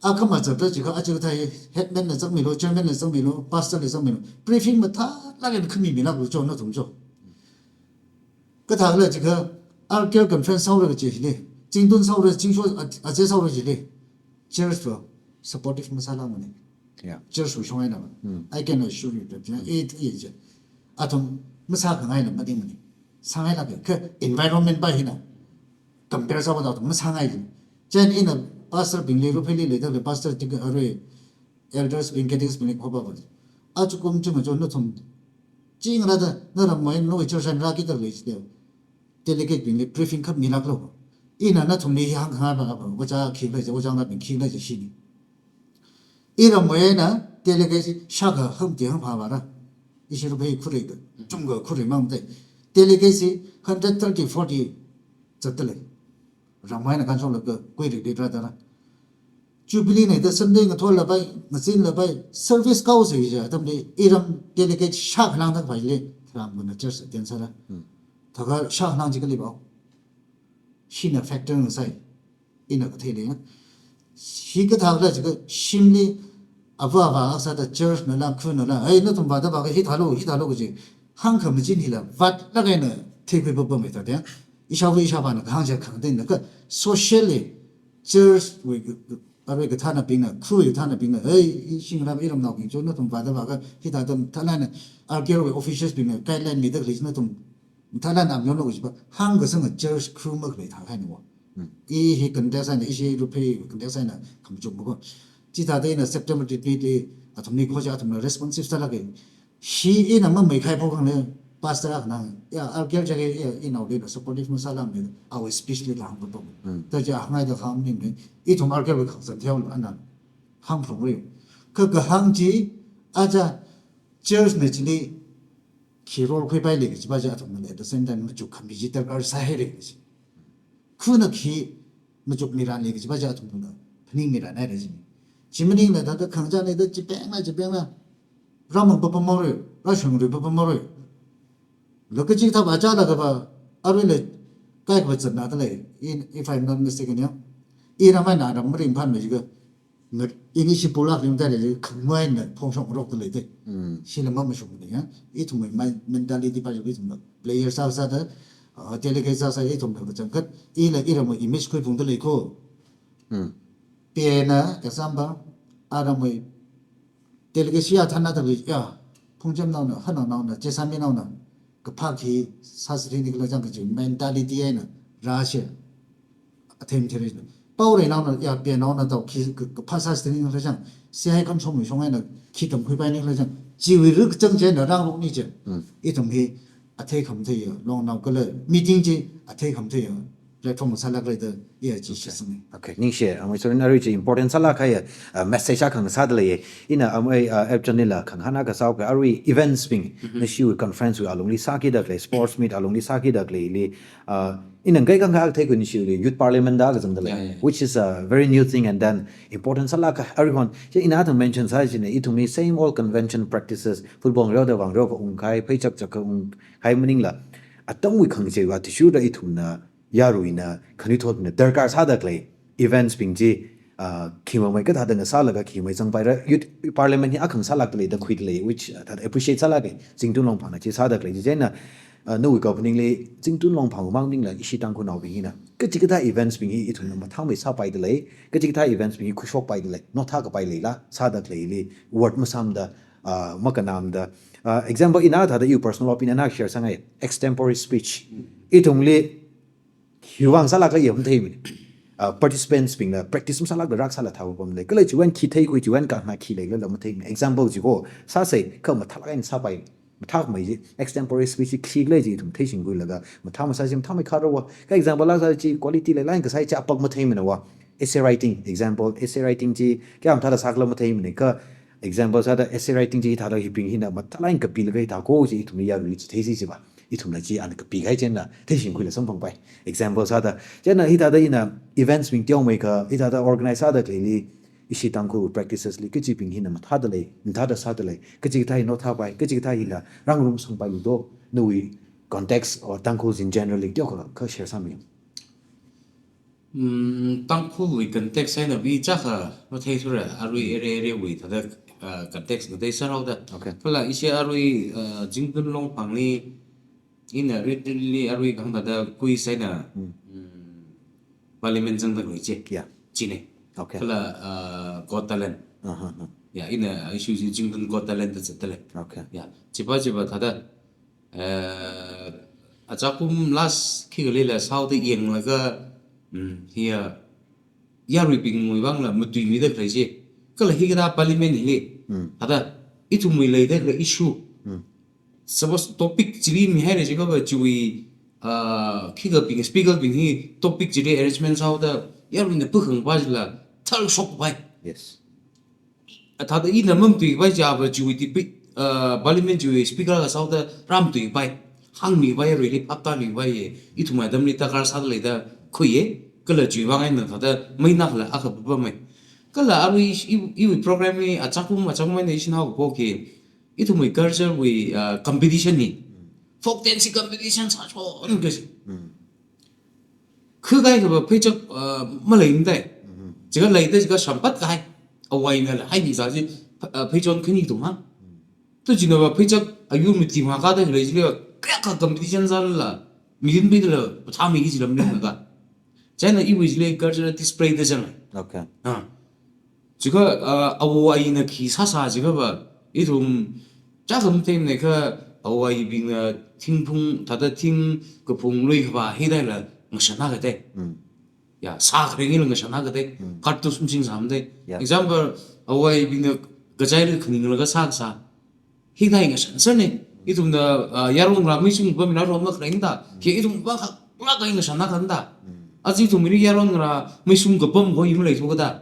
Akhama zatda jiakha aja kathā hi headman na zangmilu, chairman na zangmilu, pastor na zangmilu. Briefing mathālāk eina khami milāklu cho nathum cho. Kathākhala jiakha R K L conference sāhaora kaji hili, Chingtun sāhaora, Chingsho, a, aja sāhaora chili, church wui supportive masālākmana. Yeah. Church wui shong eina pa. I can assure you that, yeah, it is. Athum masākhangaila maningmana. Sāngailāka, kha environment pa hina compare sāvāda athum masāngai. Chieina ina pastor bingli, Rupheili leida khalei pastor, deacon, arui elders bing, catechist bingli hopa pa. Ajakum chungachon nathum chingrāda, na ramwui eina nawui church eina rākida khalei chili, delegate bingli briefing kha milāklu. Ina nathumli hāngkhangai pa, pa, ojā khikhala chi, ojā nabing khikhala chi shini. Iramwui eina delegate shākha hangti hangphā vāra. Ishi Ruphei khuri kachungkha khuri mang te. Delegate chi hundred thirty, forty zatdalei. Ramwui eina kanchonglāka kuiri ditra dara. Jubilee na da Sunday ngathor lapai, ngazin lapai, service kaosa ya atamli iram delegate shākhanang thakpaili, ramguna church attend sāra. Thākha shākhanang chi kali pao. Hina factor ngasai. Ina katheili ya. Hi kathākhala jiakha shimli ava ava sāda church nala, khu nala, "Ei, nathum vāda vākha hithālu, hithālu," kaji hāngkhamachin hila vātlāk eina theikhui papamei thāda ya. Ishāva ishāvāna kahāng chi khangateina kha socially church wui, arui kathānabingna, khuwui kathānabingna, "Ei, i shingram iramnaobing cho, nathum vāda vākha hithāda," mathālāk eina R K L wui officials bingna guideline mida khalei chi nathum mathālāk eina amyonlu kaji pa, hāngkasanga church khu makhalei thāhaina wa. I hi context eina, ishi Ruphei context eina khamachuk mako. Chithāda ina September date li athumli khoja athumna responsive sālāka. Hi ina mameikhai phokhangna pastor akhana, ya, R K L jiakha, ya, inaoli la supportive masālākmana, awui speech li kahāng pa pa. Thāda chi hāngngaida hāngmana, ithum R K L wui khangsan theola ana hāngphungra. Kha kahāng chi, aja church na chili khi role khuipaili kaji pa chi athumna at the same time machukkhami chi darkar sāhaira kaji. Khuna khi machukmiranli kaji pa chi athumna phaningmiranhaira chi. Chi maningla thāda khangachāna da chipengna, chipengna rāmang papamhaora, rāshungrui papamhaora. Lo kachikathā pa chālaga pa, aruila kaikha pa zatna dalei, in, if I'm not mistaken, ya. Iram eina aram maringphāmei jiakha, ngat, ini shi pulak ring dalei, khamai na phongshok rok dalei te. Shila mamashokmana ya. Ithumwui men-, mentality pa jiakha ithumla player sāsāda, ah, delegate sāsā ithumla kachangkhat, ila iramwui image khuiphung dalei ko. Pena, example, aramwui delegate shiya thānada khalei ya, Phungchamnaona, Hanangnaona, Chesanminaona, kaphā khi sāsāthingni khala chang kaji mentality eina rāshi. Athei matheira. Paoreinaona, ya, Penaona tao khi ka, kaphā sāsāthingni khala chang, sihai kamshongwui shong eina khi tamkhuipaini khala chang, chiwui rikchang chieina rāngarokni chi. Ithum hi athei khamatheiya, Longnao kala meeting chi athei khamatheiya platform sālākra da iya chi shitsanga. Okay, ningshi, amei sorin arui chi important sālāk kahaiya, uh, message akha ngasāda leiya. Ina amei, uh, Epchan lila khangahān akha sāuka, arui events bing, nashiwui conference wui alungli sākida khalei, sports meet alungli sākida khaleili, uh, ina ngai khangathei khui nashiwui youth parliament da kazang dalei, yeah, yeah, which is a very new thing and then important sālāk kahai aruihon. Chi ina athang mention sāi china, ithumwui same old convention practices, football reo da vang reo kaungkahai, pheichak chak kaungkahai maningla, atamwui khangachei athishurda ithumna, yaruina, khanuithotna darkar sāda khalei events bing chi, Ah, khimamei kathāda ngasālaga khimamei zangpaira, Youth Parliament hi akha ngasālākda lei da khuida lei, which, ah, thāda appreciate sālāka, Zingtun Longphangna chi sāda khalei chi. Chieina, ah, nawui governing li Zingtun Longphang mang maningla ishi Tangkhulnaobing hina kachikathā events bing hi ithumna mathāmei sāpaida lei, kachikathā events bing hi khuishokpaida lei, nothā kapai leila sāda khaleili word masāmada, ah, makhanamda. Ah, example ina thāda iwui personal opinion na share sāngai, extempore speech. Ithumli khiwui vang sālākla ya matheimana. Ah, participants bingna practice masālākla rākasāla thāpam lei. Kala chiwui vang khi theikhui, chiwui vang kathāna khi leilala matheimana. Example chi ko, sāsei kha mathālāk eina sāpai. Mathāmei chi, extempore speech chi khi khala chi ithum theishingkhuilaga mathā masā chi mathāmei kharāva. Kha example lāk sā chi quality leilāk eina kasā chi apak matheimana va. Essay writing, example, essay writing chi kayākha mathāda sākhala matheimana. Kha example sāda essay writing chi hithāda hibing hina mathālāk eina kapilaga hithā ko chi ithumli yaruili chitheisi chi va. Ithumna chi ana kapikahai chieina theishingkhuila samphangpai. Example sāda, chieina hithāda ina events bing teomeikha, hithāda organize sāda khaleili, ishi Tangkhul practices li kachibing hina mathāda lei, mathāda sāda lei, kachikathā hi nothāpai, kachikathā hila rāngarumsangpai lu do, nawui context or Tangkhuls in general li teokha kha share sāmi. Hmm, Tangkhulwui context eina bi chakha matheithura, arui area area wui thāda, ah, context ngatei sāhaoda. Okay. Kala ishi arui, ah, Zingtun Longphangli, ina ri-, ri-, li arui kahāng thāda quiz eina, Hmm. hmm, Parliament zangda khalei chi. Yeah. Chine. Okay. Kala, ah, Got Talent. Uh-huh, uh. Ya, ina issue chi Zingtun Got Talent da zatda lei. Okay. Ya, chipa chipa thāda, eh, achakum last khi khalila sāhaoda yanglaga, mm, hiya, yaruibingwui vangla matuimida khalei chi. Kala hikathā Parliament hili. Hmm. Thāda, ithumwui leida khalei issue. Hmm. Suppose topic chili mihaira jiakha va chiwui, ah, khikha bing, speaker bing hi topic chili arrangement sāhaoda, yaruina pukhang pa chila, thar shokpai. Yes. Thāda ina mamatuipai chiakha va chiwui debate, ah, Parliament chiwui speaker kasā sāhaoda rāmatuipai. Hāngmipai, yaruili phaptāmi pai ye. Ithum atamli darkar sāda leida khuiya. Kala chiwui vang eina thāda maina khala akha papamei. Kala arui ishi, i, iwui program li achakum, achakum eina ishi nao po ke. Ithumwui culture wui, ah, competition ni. Folk dance competition sāshon kaji. Hmm. Khuikahai kha va pheichak, ah, maleimada. Hmm. Chiakha leida chiakha shamphatkahai. Awui einala haimi sā chi, ah, pheichon khani thumhāng. Hmm. Tu china va pheichak ayur mi thumhāng kada khalei chili va kayākha competition sālala, mirin bidala, pathā mi hi chilam ni ka. Chieina iwui chili culture display da zang. Okay. Ah. Chiakha, ah, awo aina khi sāsā chiakha va, ithum chakha matheimana kha, awo aibingna thingphung, thāda thing kaphung lui khavā hithāla ngashan haoda. Hmm. Ya, sā kharing hila ngashan haoda. Hmm. Cartridge machine sāmada. Yeah. Example, awo aibingna kachaili khaninglaga sāsā. Hithāda ngashan sāna. Ithumna, ah, yaron ngarā meisum kapam hina rom makharingda. Khi ithum va kha, va kha ngashan haoda. Hmm. Aja ithumli yaron ngarā meisum kapam ko yum leithu kada.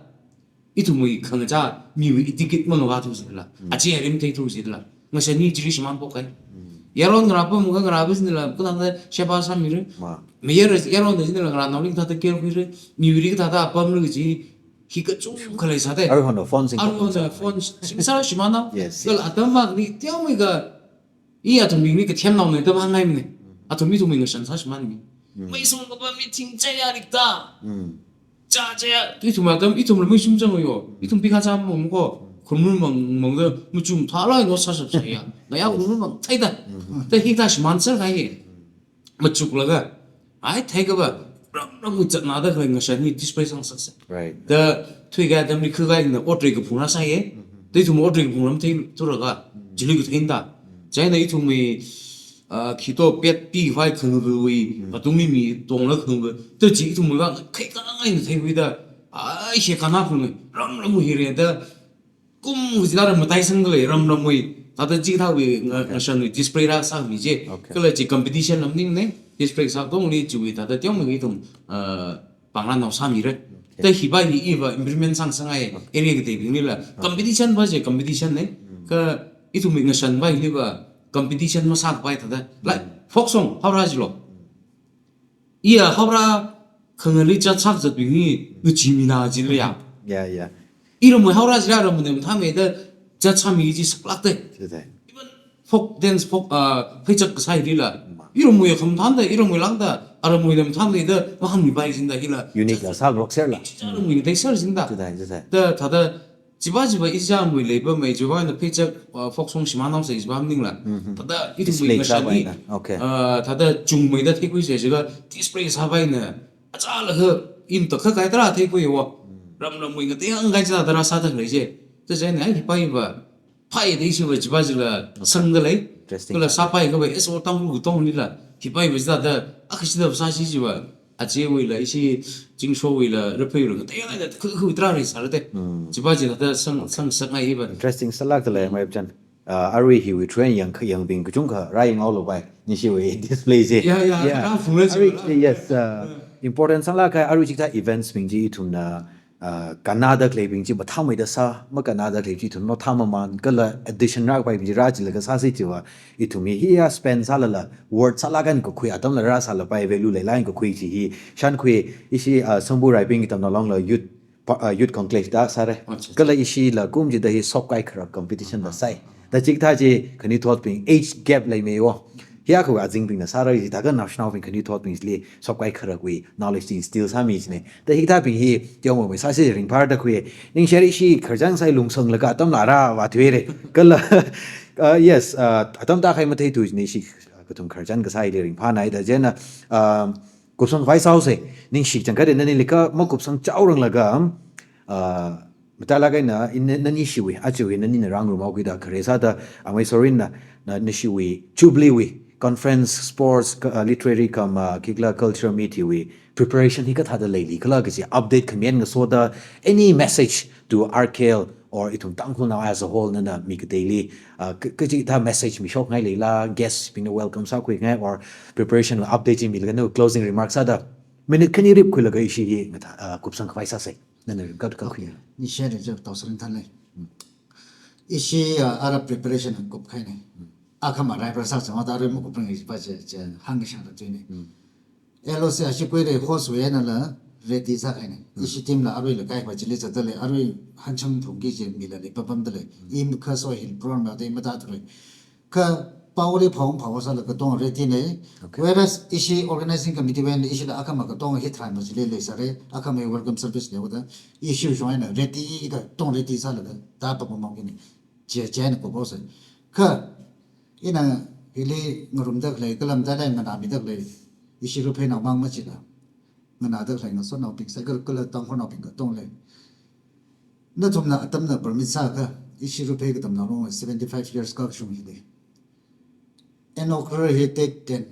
Ithumwui khangachā, miwui etiquette mangavāthu jila. Hmm. Aja arim theithu jila. Ngashan hi chili shimān phokhai. Hmm. Yaron ngarā pam kha ngarā business la, kathāda sheba sāmira. Ma. Mayara yaron da jinala ngarānaoli kathāda care khuira. Miwuili kathāda apamra kaji. Hi kachungkha leisāda. Aruihon phone sing. Aruihon phone sing sāra shimānna. Yes, yes. Kala atam akhali teomeikha, i athumbingli kathemnaona da hānghaimana. Athum ithumwui ngashan sāshimānmi. Mm. Meisum kapam mi thing chaya rikta. Mm. Cha chaya, ithum atam, ithumla meisum chang yo. Ithum pikha cha mong ko. Khunmun mang, mangda machum thala no sāshap saya. Ngayā khunmun mang theida. Mm. Da hithā shimān sākahai. Machuklaga, ai, theikhava, ram ram ui zatnada khalei ngashan hi display sāngasaksa. Right. Da thuikahai atamli khuikahai hina otri kaphung rāsāya. Mm-hmm. Da ithum otri kaphung ram theithura kha, Mm. chili katheinda. Mm. Chieina ithumwui, ah, khito pet pikhavai khangavawui, Mm. katungli mi tongla khangava. Da chi ithumwui vang khaikhangai eina theikhuida, ai, she kana khangava, ram ram ui hira da, kum kachila ram mataisangda lei, ram ramwui. Thāda chikathāwui nga-, Okay. ngashanwui display rāsāmi chi. Okay. Kala chi competition la maningmana, display sātongli chiwui thāda teomeikha ithum, ah, pāngranao sāmira. Okay. Da hiva hi iva improvement sāngasakngai, Okay. area kateibinglila. Okay. Competition va chi competition na. Mm. Kha ithumwui ngashan va hiliva competition masākapai thāda. Like, Mm. folk song, haora chilo. Mm. Iya haora khangali judge sākazatbing hi ngachimina jilaya. Yeah, yeah. Iramwui haora chila ramwui mathāmeida judge sāmi chi saklākda. Chitai. Even folk dance, folk, ah, pheichak kasā hilila. Ma. Iramwui khamathānda, iramwui lāngda, Aramwui lam tham leida mahāngmipai jida hila. Unique la sāngarokserla. Aramwui ngateisar jida. Chithāda, chithāda. Da, thāda, chiva chiva ishi aramwui leipamei chiva na pheizak, uh, folk song shimānhaosa chiva maningla. Mhm. Thāda, ithumwui display ngashani, sāpaina. Okay. Uh, thāda chungmeida theikhuisa chiakha display sāpaina. Achālakha ina takhak kahai tarā theikhuiya. Ram ramwui ngateingai chithāda rāsāda khalei chi. Chieina, ai, hipaiva. Phāda ishiva chiva chila sangda lei. Interesting. Kala sāpai khavai S O Tangkhul katonglila. Hipaiva chithāda, akha chithāva sāsi chiva. Achiwuila, ishi Chingshowuila, Rapheiwuila, ngateingaida, khu, khu, tarāli sāra te. Hmm. Chiva chithāda sang, sangsakngai hiva. Interesting sālākda lei, Amei Epchan. Uh, arui hiwui trend yang, yangbing kachungkha, rāyanghaolu pai. Nishiwui display chi. Ya, ya, ya. Rāphungla chi arui, la. Yes, uh, important sālāk kahai arui chikathā events bing chi ithumna, uh, kannada khaleibing chi mathāmeida sā, makannada khalei chi ithumna mathāmamān, kala addition rākapaibing chi rāchilaga sāsi chiva, ithum hi hiya spend sālala, worth sālāk eina kakhui atamla rāsālapai value leilāk eina kakhui chi hi, shānkhui, ishi, uh, Sambhu Raibing katamna longla youth pa-, uh, youth conclave da sāra. Acha, acha. Kala ishila kum chida hi sopkai kharak competition da sāi. Da chikathā chi khanuithotbing age gap leimeiwo. Hiya kha azingbingna sāra chithākha naoshinaobing khanuithotbingli sopkai kharakwui knowledge chi instill sāmi chine. Da hikathābing hi teomeimei sāsi ringphāda khui. Ningshiri ishi khararchān sāi lungsanglaga atamla rāvāthuire. Kala, uh, yes, uh, atam tākahai matheithu chine ishi, uh, kathum khararchān kasāli ringphānai da chieina, um, kupsang khavai sāhaosa, ningshi changkhat eina nanili kha makupsang chaoranglaga, ah, matailāk eina in, nanishiwui, achiwui nanina rāngarumhaokida khare sāda, Amei Sorinna, na, nashiwui, Jubilee wui, conference, sports, ka-, ah, literary cum, ah, khikhala cultural meet hiwui, preparation hi kathāda leili khala kaji update khami eina ngasoda, any message to R K L or ithum Tangkhulnao as a whole nana mi kateili, ah, ka-, kachikathā message mishokngai leila, guest bingna welcome sākhuingai or preparation update chi milaga na closing remarks sāda minute khani rip khuilaga ishi hi ngathā, ah, kupsang khavai sāsa. Nana rimkap kakhui. Ningshiri chi tao sarin thanle. Ishi, ah, ara preparation kupkahaine. Akhama rai pra sā chama ta rui makuprang ishi pa chi, chi hāngkashang da tuine. L O C ashi kuire host wui einala ready sākahaine. Ishi team la aruila kaikhava chili zatdalei, arui hanchang thungki chi mila leipapamdalei. I makhaso hi program la dei matāthurai. Kha paoli phāung phāva sāla katong ready nei. Okay. Whereas ishi organizing committee wui eina ishila akhama katong hi tharan machili leisāre, akhama welcome service leihaoda, ishi shong eina ready katong ready sālaga, tāpapamang kine. Chia, chia eina kuphaosa. Kha, ina hili ngarumda khalei, kala matailāk eina nganāmida khalei, ishi Rapheinao mang machila. Nganāda khalei ngasotnaobing, sāikora kala Tangkhulnaobing katong lei. Nathumna atamna permit sākha, ishi Raphei Katamnao Long seventy-five years kakashung hili. Inaugural hi date ten,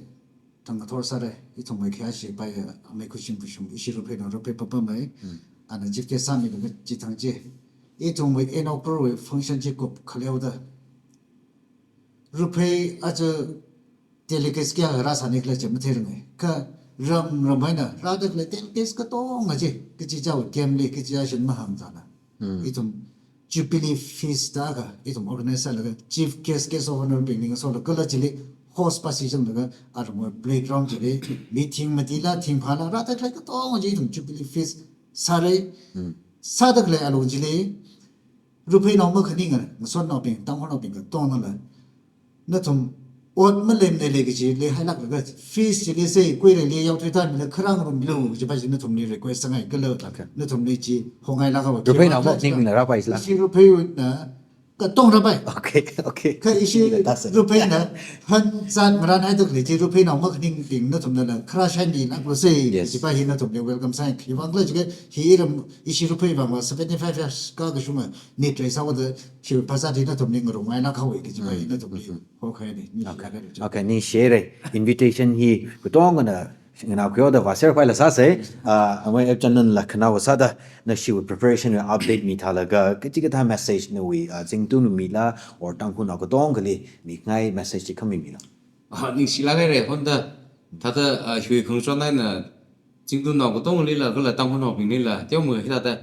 thang kathor sāra, ithumwui khayāshi paiya, amei Khuishing Phashum, ishi Rapheinao Raphei papamei, ana chief guest sāmilaga chithang chi. Ithumwui inaugural wui function chi kup khaleoda. Raphei aja delegates kayākha rāsāni khala chi matheirangai. Kha ram ram eina rāda khalei delegates katonga chi, kachichāwui camp li, kachichā shin mahāngzāna. Ithum Jubilee Feast da kha, ithum organize sālaga, chief guest, guest of honour bingli ngasola, kala chili host pa sāzanglaga, aramwui playground chili, mi thing matila, thing phāla, rāda khalei katonga chi ithum Jubilee Feast sāra. Sāda khalei alung chili, Rapheinao makhaninga, ngasotnaobing, Tangkhulnaobing katongnala. Nathum ot malemnei lei kaji leihailāklaga, feast chili sāi, kuireili yaothui tāmila kharā ngarumilu kaji pa chi nathumli request sāngai kala, okay, nathumli chi hongailāka va. Rapheinao makhaningbingla rāpaisila. Ishi Rapheiwuina katong rāpai. Okay, okay. Kha ishi Raphei na han zat ngaranhaida khalei chi Rapheinao makhaningbing nathumnala kharā shainilāklu sāi, yes, kaji pa hi nathumli welcome sāngai. Khiwuivang khala jiakha hi iram ishi Raphei vangva seventy-five years kakashunga, ni trai sāhaoda, hi phasā hi nathumli ngarumngailāk haowa kaji pa hi nathumli hokahaine. Okay. Okay, ningshire. Invitation hi katongana nganākhuihaoda vāser paila sāsa. Ah, amei Epchan nanala khanaowa sāda, nashiwui preparation wui update mithālaga, kachikathā message nawui, ah, Zingtunwui mila, or Tangkhulnao katongali mingai message chi khami mila. Ah, ningshilāk haira, honda, thāda, ah, hui khangachon eina, Zingtunnao katonglila, kala Tangkhulnaobinglila, teomeimei hithāda,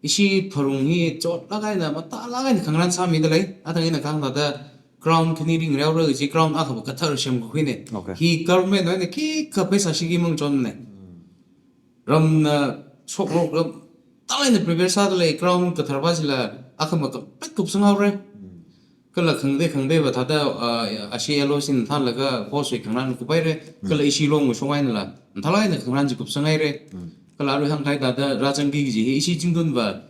ishi pharung hi chotlāk eina, matālāk eina khangarān sāmida lei, athang ina kahāng thāda, ground khani ringreora kaji ground akhava kathar semkakhuine. Okay. Hi government wui eina khikha pheisā shiki mangachonne. Ramna shokrok ram, tālāk eina prepare sāda lei ground kathar pa chila, akhama kapet kupsang haora. Kala khangatei khangateiva thāda, ah, ashi L O C na thānlaga host wui khangarān kuphaira. Kala ishi Longwui shong einala, thālāk eina khangarān chi kupsanghaira. Kala arui hāngkahai thāda rāzangki kaji hi ishi Zingtunva,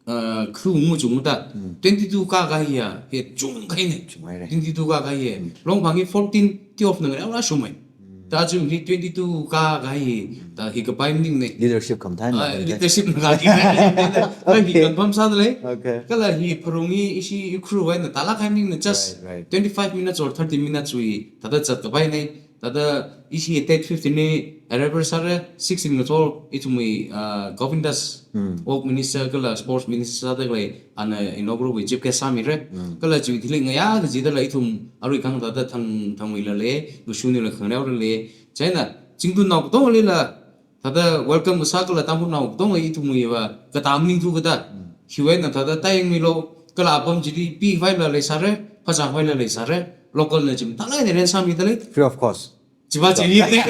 ah, khu ngu chungda. Twenty-two kākahaia, hi chungkhaina. Chunghaira. Twenty-two kākahai. Longphang hi fourteen, twelve na ngarān rāshungmei. Thāda chungli twenty-two kākahai, thāda hi kapai maningmana. Leadership khamathāna. Ah, leadership na kāki. Thāda hi confirm sāda lei. Okay. Kala hi Pharong hi ishi Ukhrul wui eina thālāk kahai maningmana, just Right, right. twenty-five minutes or thirty minutes wui thāda zatkapaina. Thāda ishi date fifteen li arrival sāra, sixteen ngathor ithumwui, ah, Govindas, Work Minister kala Sports Minister sāda khalei, ana inaugural wui chief guest sāmira. Kala chiwui thili ngayā kajidala ithum arui kahāng thāda thang, thangmeila lei, kashunila khangareola lei. Chieina Zingtunnao katongalila thāda welcome kasā kala Tangkhulnao katonga ithumwuiva katā maningthu kada. Hiwui eina thāda taiyangmilu, kala apam chili pikhavai leisāra, phasākhavai leisāra, local na chi mathālāk eina arrange sāmida lei. Free of cost. Chiva chili ne.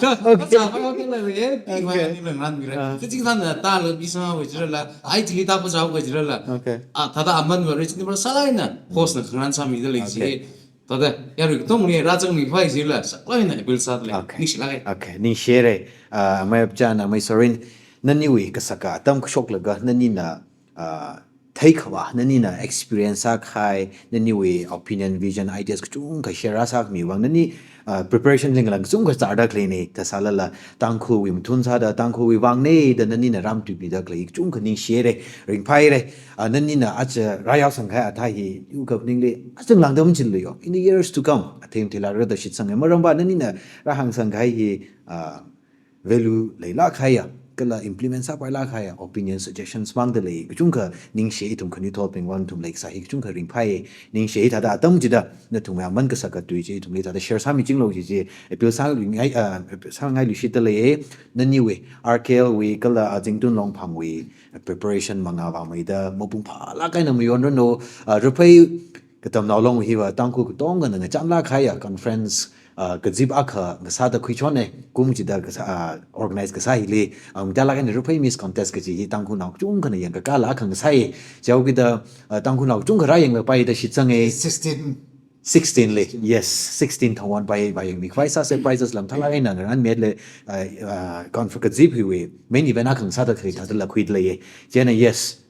Ka, Okay. phasākhavai leisāra, pikhavai Okay. ni ngarānmira. Ah. Kachikathā na thāla pisa wui chirala, ai chili thā phasā wui chirala. Okay. Ah, thāda amanva reasonable sālāk eina host na khangarān sāmida lei Okay. chi. Thāda yarui katongli rāzangmikhavai chila, saklāk eina appeal sāda lei. Okay. Ningshilāka. Okay, ningshira. Ah, Amei Apchan, Amei Sorin, naniwui kasaka atam kashoklaga, nanina, ah, theikhavā, nanina experience sākahai, naniwui opinion, vision, ideas kachungkha share sākhami vang, nani, ah, preparation linglang kachungkha zārda khaleina, thāda sālala, Tangkhulwui mathun sāda, Tangkhulwui vangna da nanina rāmatuimida khalei kachungkha ningshira, ringphaira. Ah, nanina aja rāyaosangkahai athā hi, yukap ningli, achang lāngda machillu yo. In the years to come, athei matheilākra da shitsanga. Maramva nanina rāhāngsangkahai hi, ah, value leilākhaia, kala implement sāpailākhaia, opinion, suggestions mangda lei, kachungkha ningshi ithum khanuithotbing vang ithum leikasā hi kachungkha ringphai, ningshi thāda atam chida, nathumwui aman kasaka tui chi, ithumli thāda share sāmichinglu chi chi, appeal sāngai, ah, sāngailuishitda lei, naniwui, R K L wui, kala, ah, Zingtun Longphangwui, preparation mangā vāmeida, mapung phālāk eina mayonranu, ah, Raphei Katamnao Long hiva Tangkhul katongana ngachānlākhaia conference, ah, kazip akha ngasāda khuichonna, kum chida kasā, ah, organize kasā hili, ah, mathālāk eina Raphei Miss Contest kaji hi Tangkhulnao kachungkhana yangkakāla akha ngasāi, chihaokida, ah, Tangkhulnao kachungkha rāyanglapaida shitsanga. Sixteen. Sixteen li, yes, sixteen thangwon pai, pai yangmikhavai sāsa, prizes la mathālāk eina ngarānmida lei, ah, ah, confer-, kazip hiwui main event akha ngasāda khalei thādala khuida lei. Chieina, yes,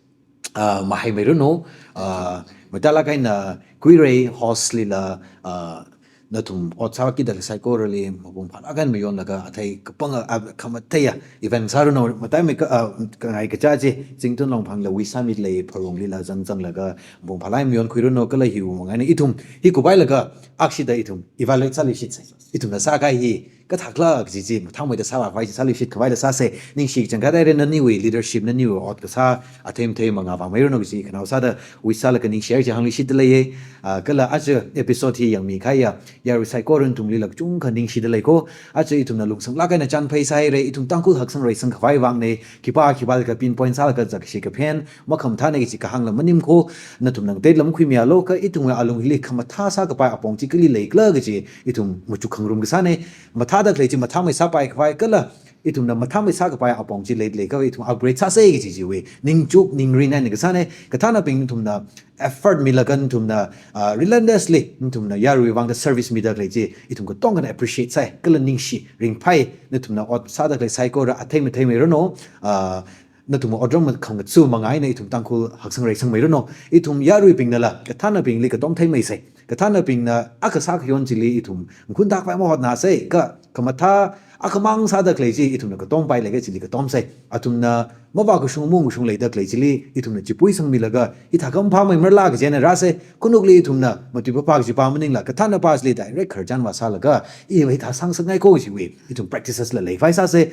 ah, mahaimeiranu, ah, mathālāk eina khuira host lila, ah, nathum ot sākida saikorali mapung phālāk eina mayonlaga athei kapanga, ah, khamatheiya event sāranu, mataimeikha, ah, kangai kacha chi, Zingtun Longphangla wish sāmida lei, Pharonglila zangzanglaga mapung phālāk eina mayonkhuiranu, kala hiwui vang eina ithum hi kuphailaga akshida ithum evaluate sāluishitsa. Ithumna sākahai hi kathākhala kaji chi mathāmeida sāvākhavai chi sāluishitkhavaila sāsa. Ningshi kachangkhat haira, naniwui leadership, naniwui ot kasā, athei mathei mangā vāmeiranu kaji khanao sāda wish sālaga ningshi chi hāngluishitda lei. Ah, kala aja episode hi yangmikhaia yarui saikora nathumlila kachungkha ningshida leiko. Aja ithumna lungsanglāk eina chānphai sāhaira, ithum Tangkhul haksang reisangkhavai vangna, khipā khipālaga pinpoint sālaga zakshi kaphen makhamathāna kaji kahāngla maning ko, nathumna ngateila makhuimialu, kha ithumwui alung hili khamathā sākapai apong chi kali leikhala kaji ithum machuk khangarum kasāna. Mathāda khalei chi mathāmei sāpaikhavai kala ithumna mathāmei sākapai apong chi leilei kha ithum upgrade sāsa kaji chiwui ningchuk ningrin eina kasāna. Kathānabing nathumna effort milaga nathumna, ah, relentlessly nathumna yaruiwui vangda service mida khalei chi ithum katongkhana appreciate sāi, kala ningshi ringphai. Nathumna ot sāda khalei saikora athei matheimeiranu, ah, nathum otram khangatsu mangā eina ithum Tangkhul haksang reisangmeiranu. Ithum yaruibingnala kathānabingli katom theimeisa. Kathānabingna akha sākhayon chili ithum ngakhun tākhavai mahotnāsa, kha khamathā akhamang sāda khalei chi ithumna katompai leiakha chili katomsa. Athumna mavākashung mungkashung leida khalei chili ithumna chipui sangmilaga hithā khamphāmei marla kaji eina rāsa. Khanukli ithumna matuipapa kajipa maningla kathānapa chili direct khararchan vāsālaga, i hithā sāngasakngaiko kajiwui ithum practices la leikhavai sāsa.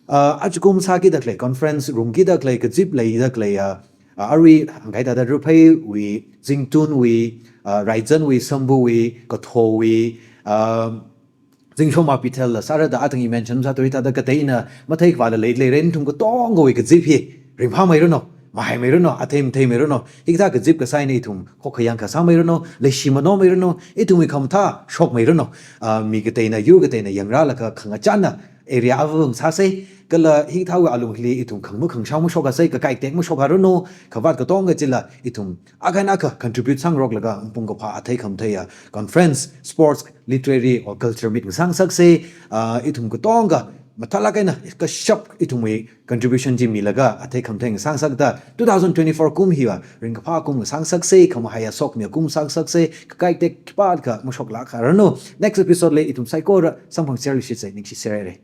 Ah, ajakum sākida khalei, conference rungkida khalei, kazip leida khalei, ah, ah, arui hāngkahai thāda Rapheiwui, Zingtunwui, ah, Raizanwui, Sambuwui, Kathowui, ah, Zingshoma Bethel la sāra da athang i mention sāthui thāda kateina matheikhavāla leilei, nathum katongawui kazip hi ringphāmeiranu, mahaimeiranu, athei matheimeiranu. Hikathā kazip kasā eina ithum khokkha yangkha sāmeiranu, leishi manomeiranu, ithumwui khamathā shokmeiranu. Ah, mi kateina, yur kateina yangrālaga khangachāna area avāva̱ ngasāsei, kala hikathāwui alung hili ithum khangma khangshao mashokasei, kakaitek mashokharanu, khavāt katonga chila ithum akha eina akha contribute sāngaroklaga, ungpung kaphā athei khamatheiya conference, sports, literary or culture meet ngasāngasaksei, ah, ithum katonga mathālāk eina kashap ithumwui contribution chi milaga athei khamathei ngasāngasakta, two thousand twenty-four kum hiva ringkaphā kum ngasāngasaksei, khamahaiya sokhamiya kum sāngasaksei, kakaitek khipākha mashoklākharanu. Next episode li ithum saikora samphangserluishitsei, ningshiserhairei.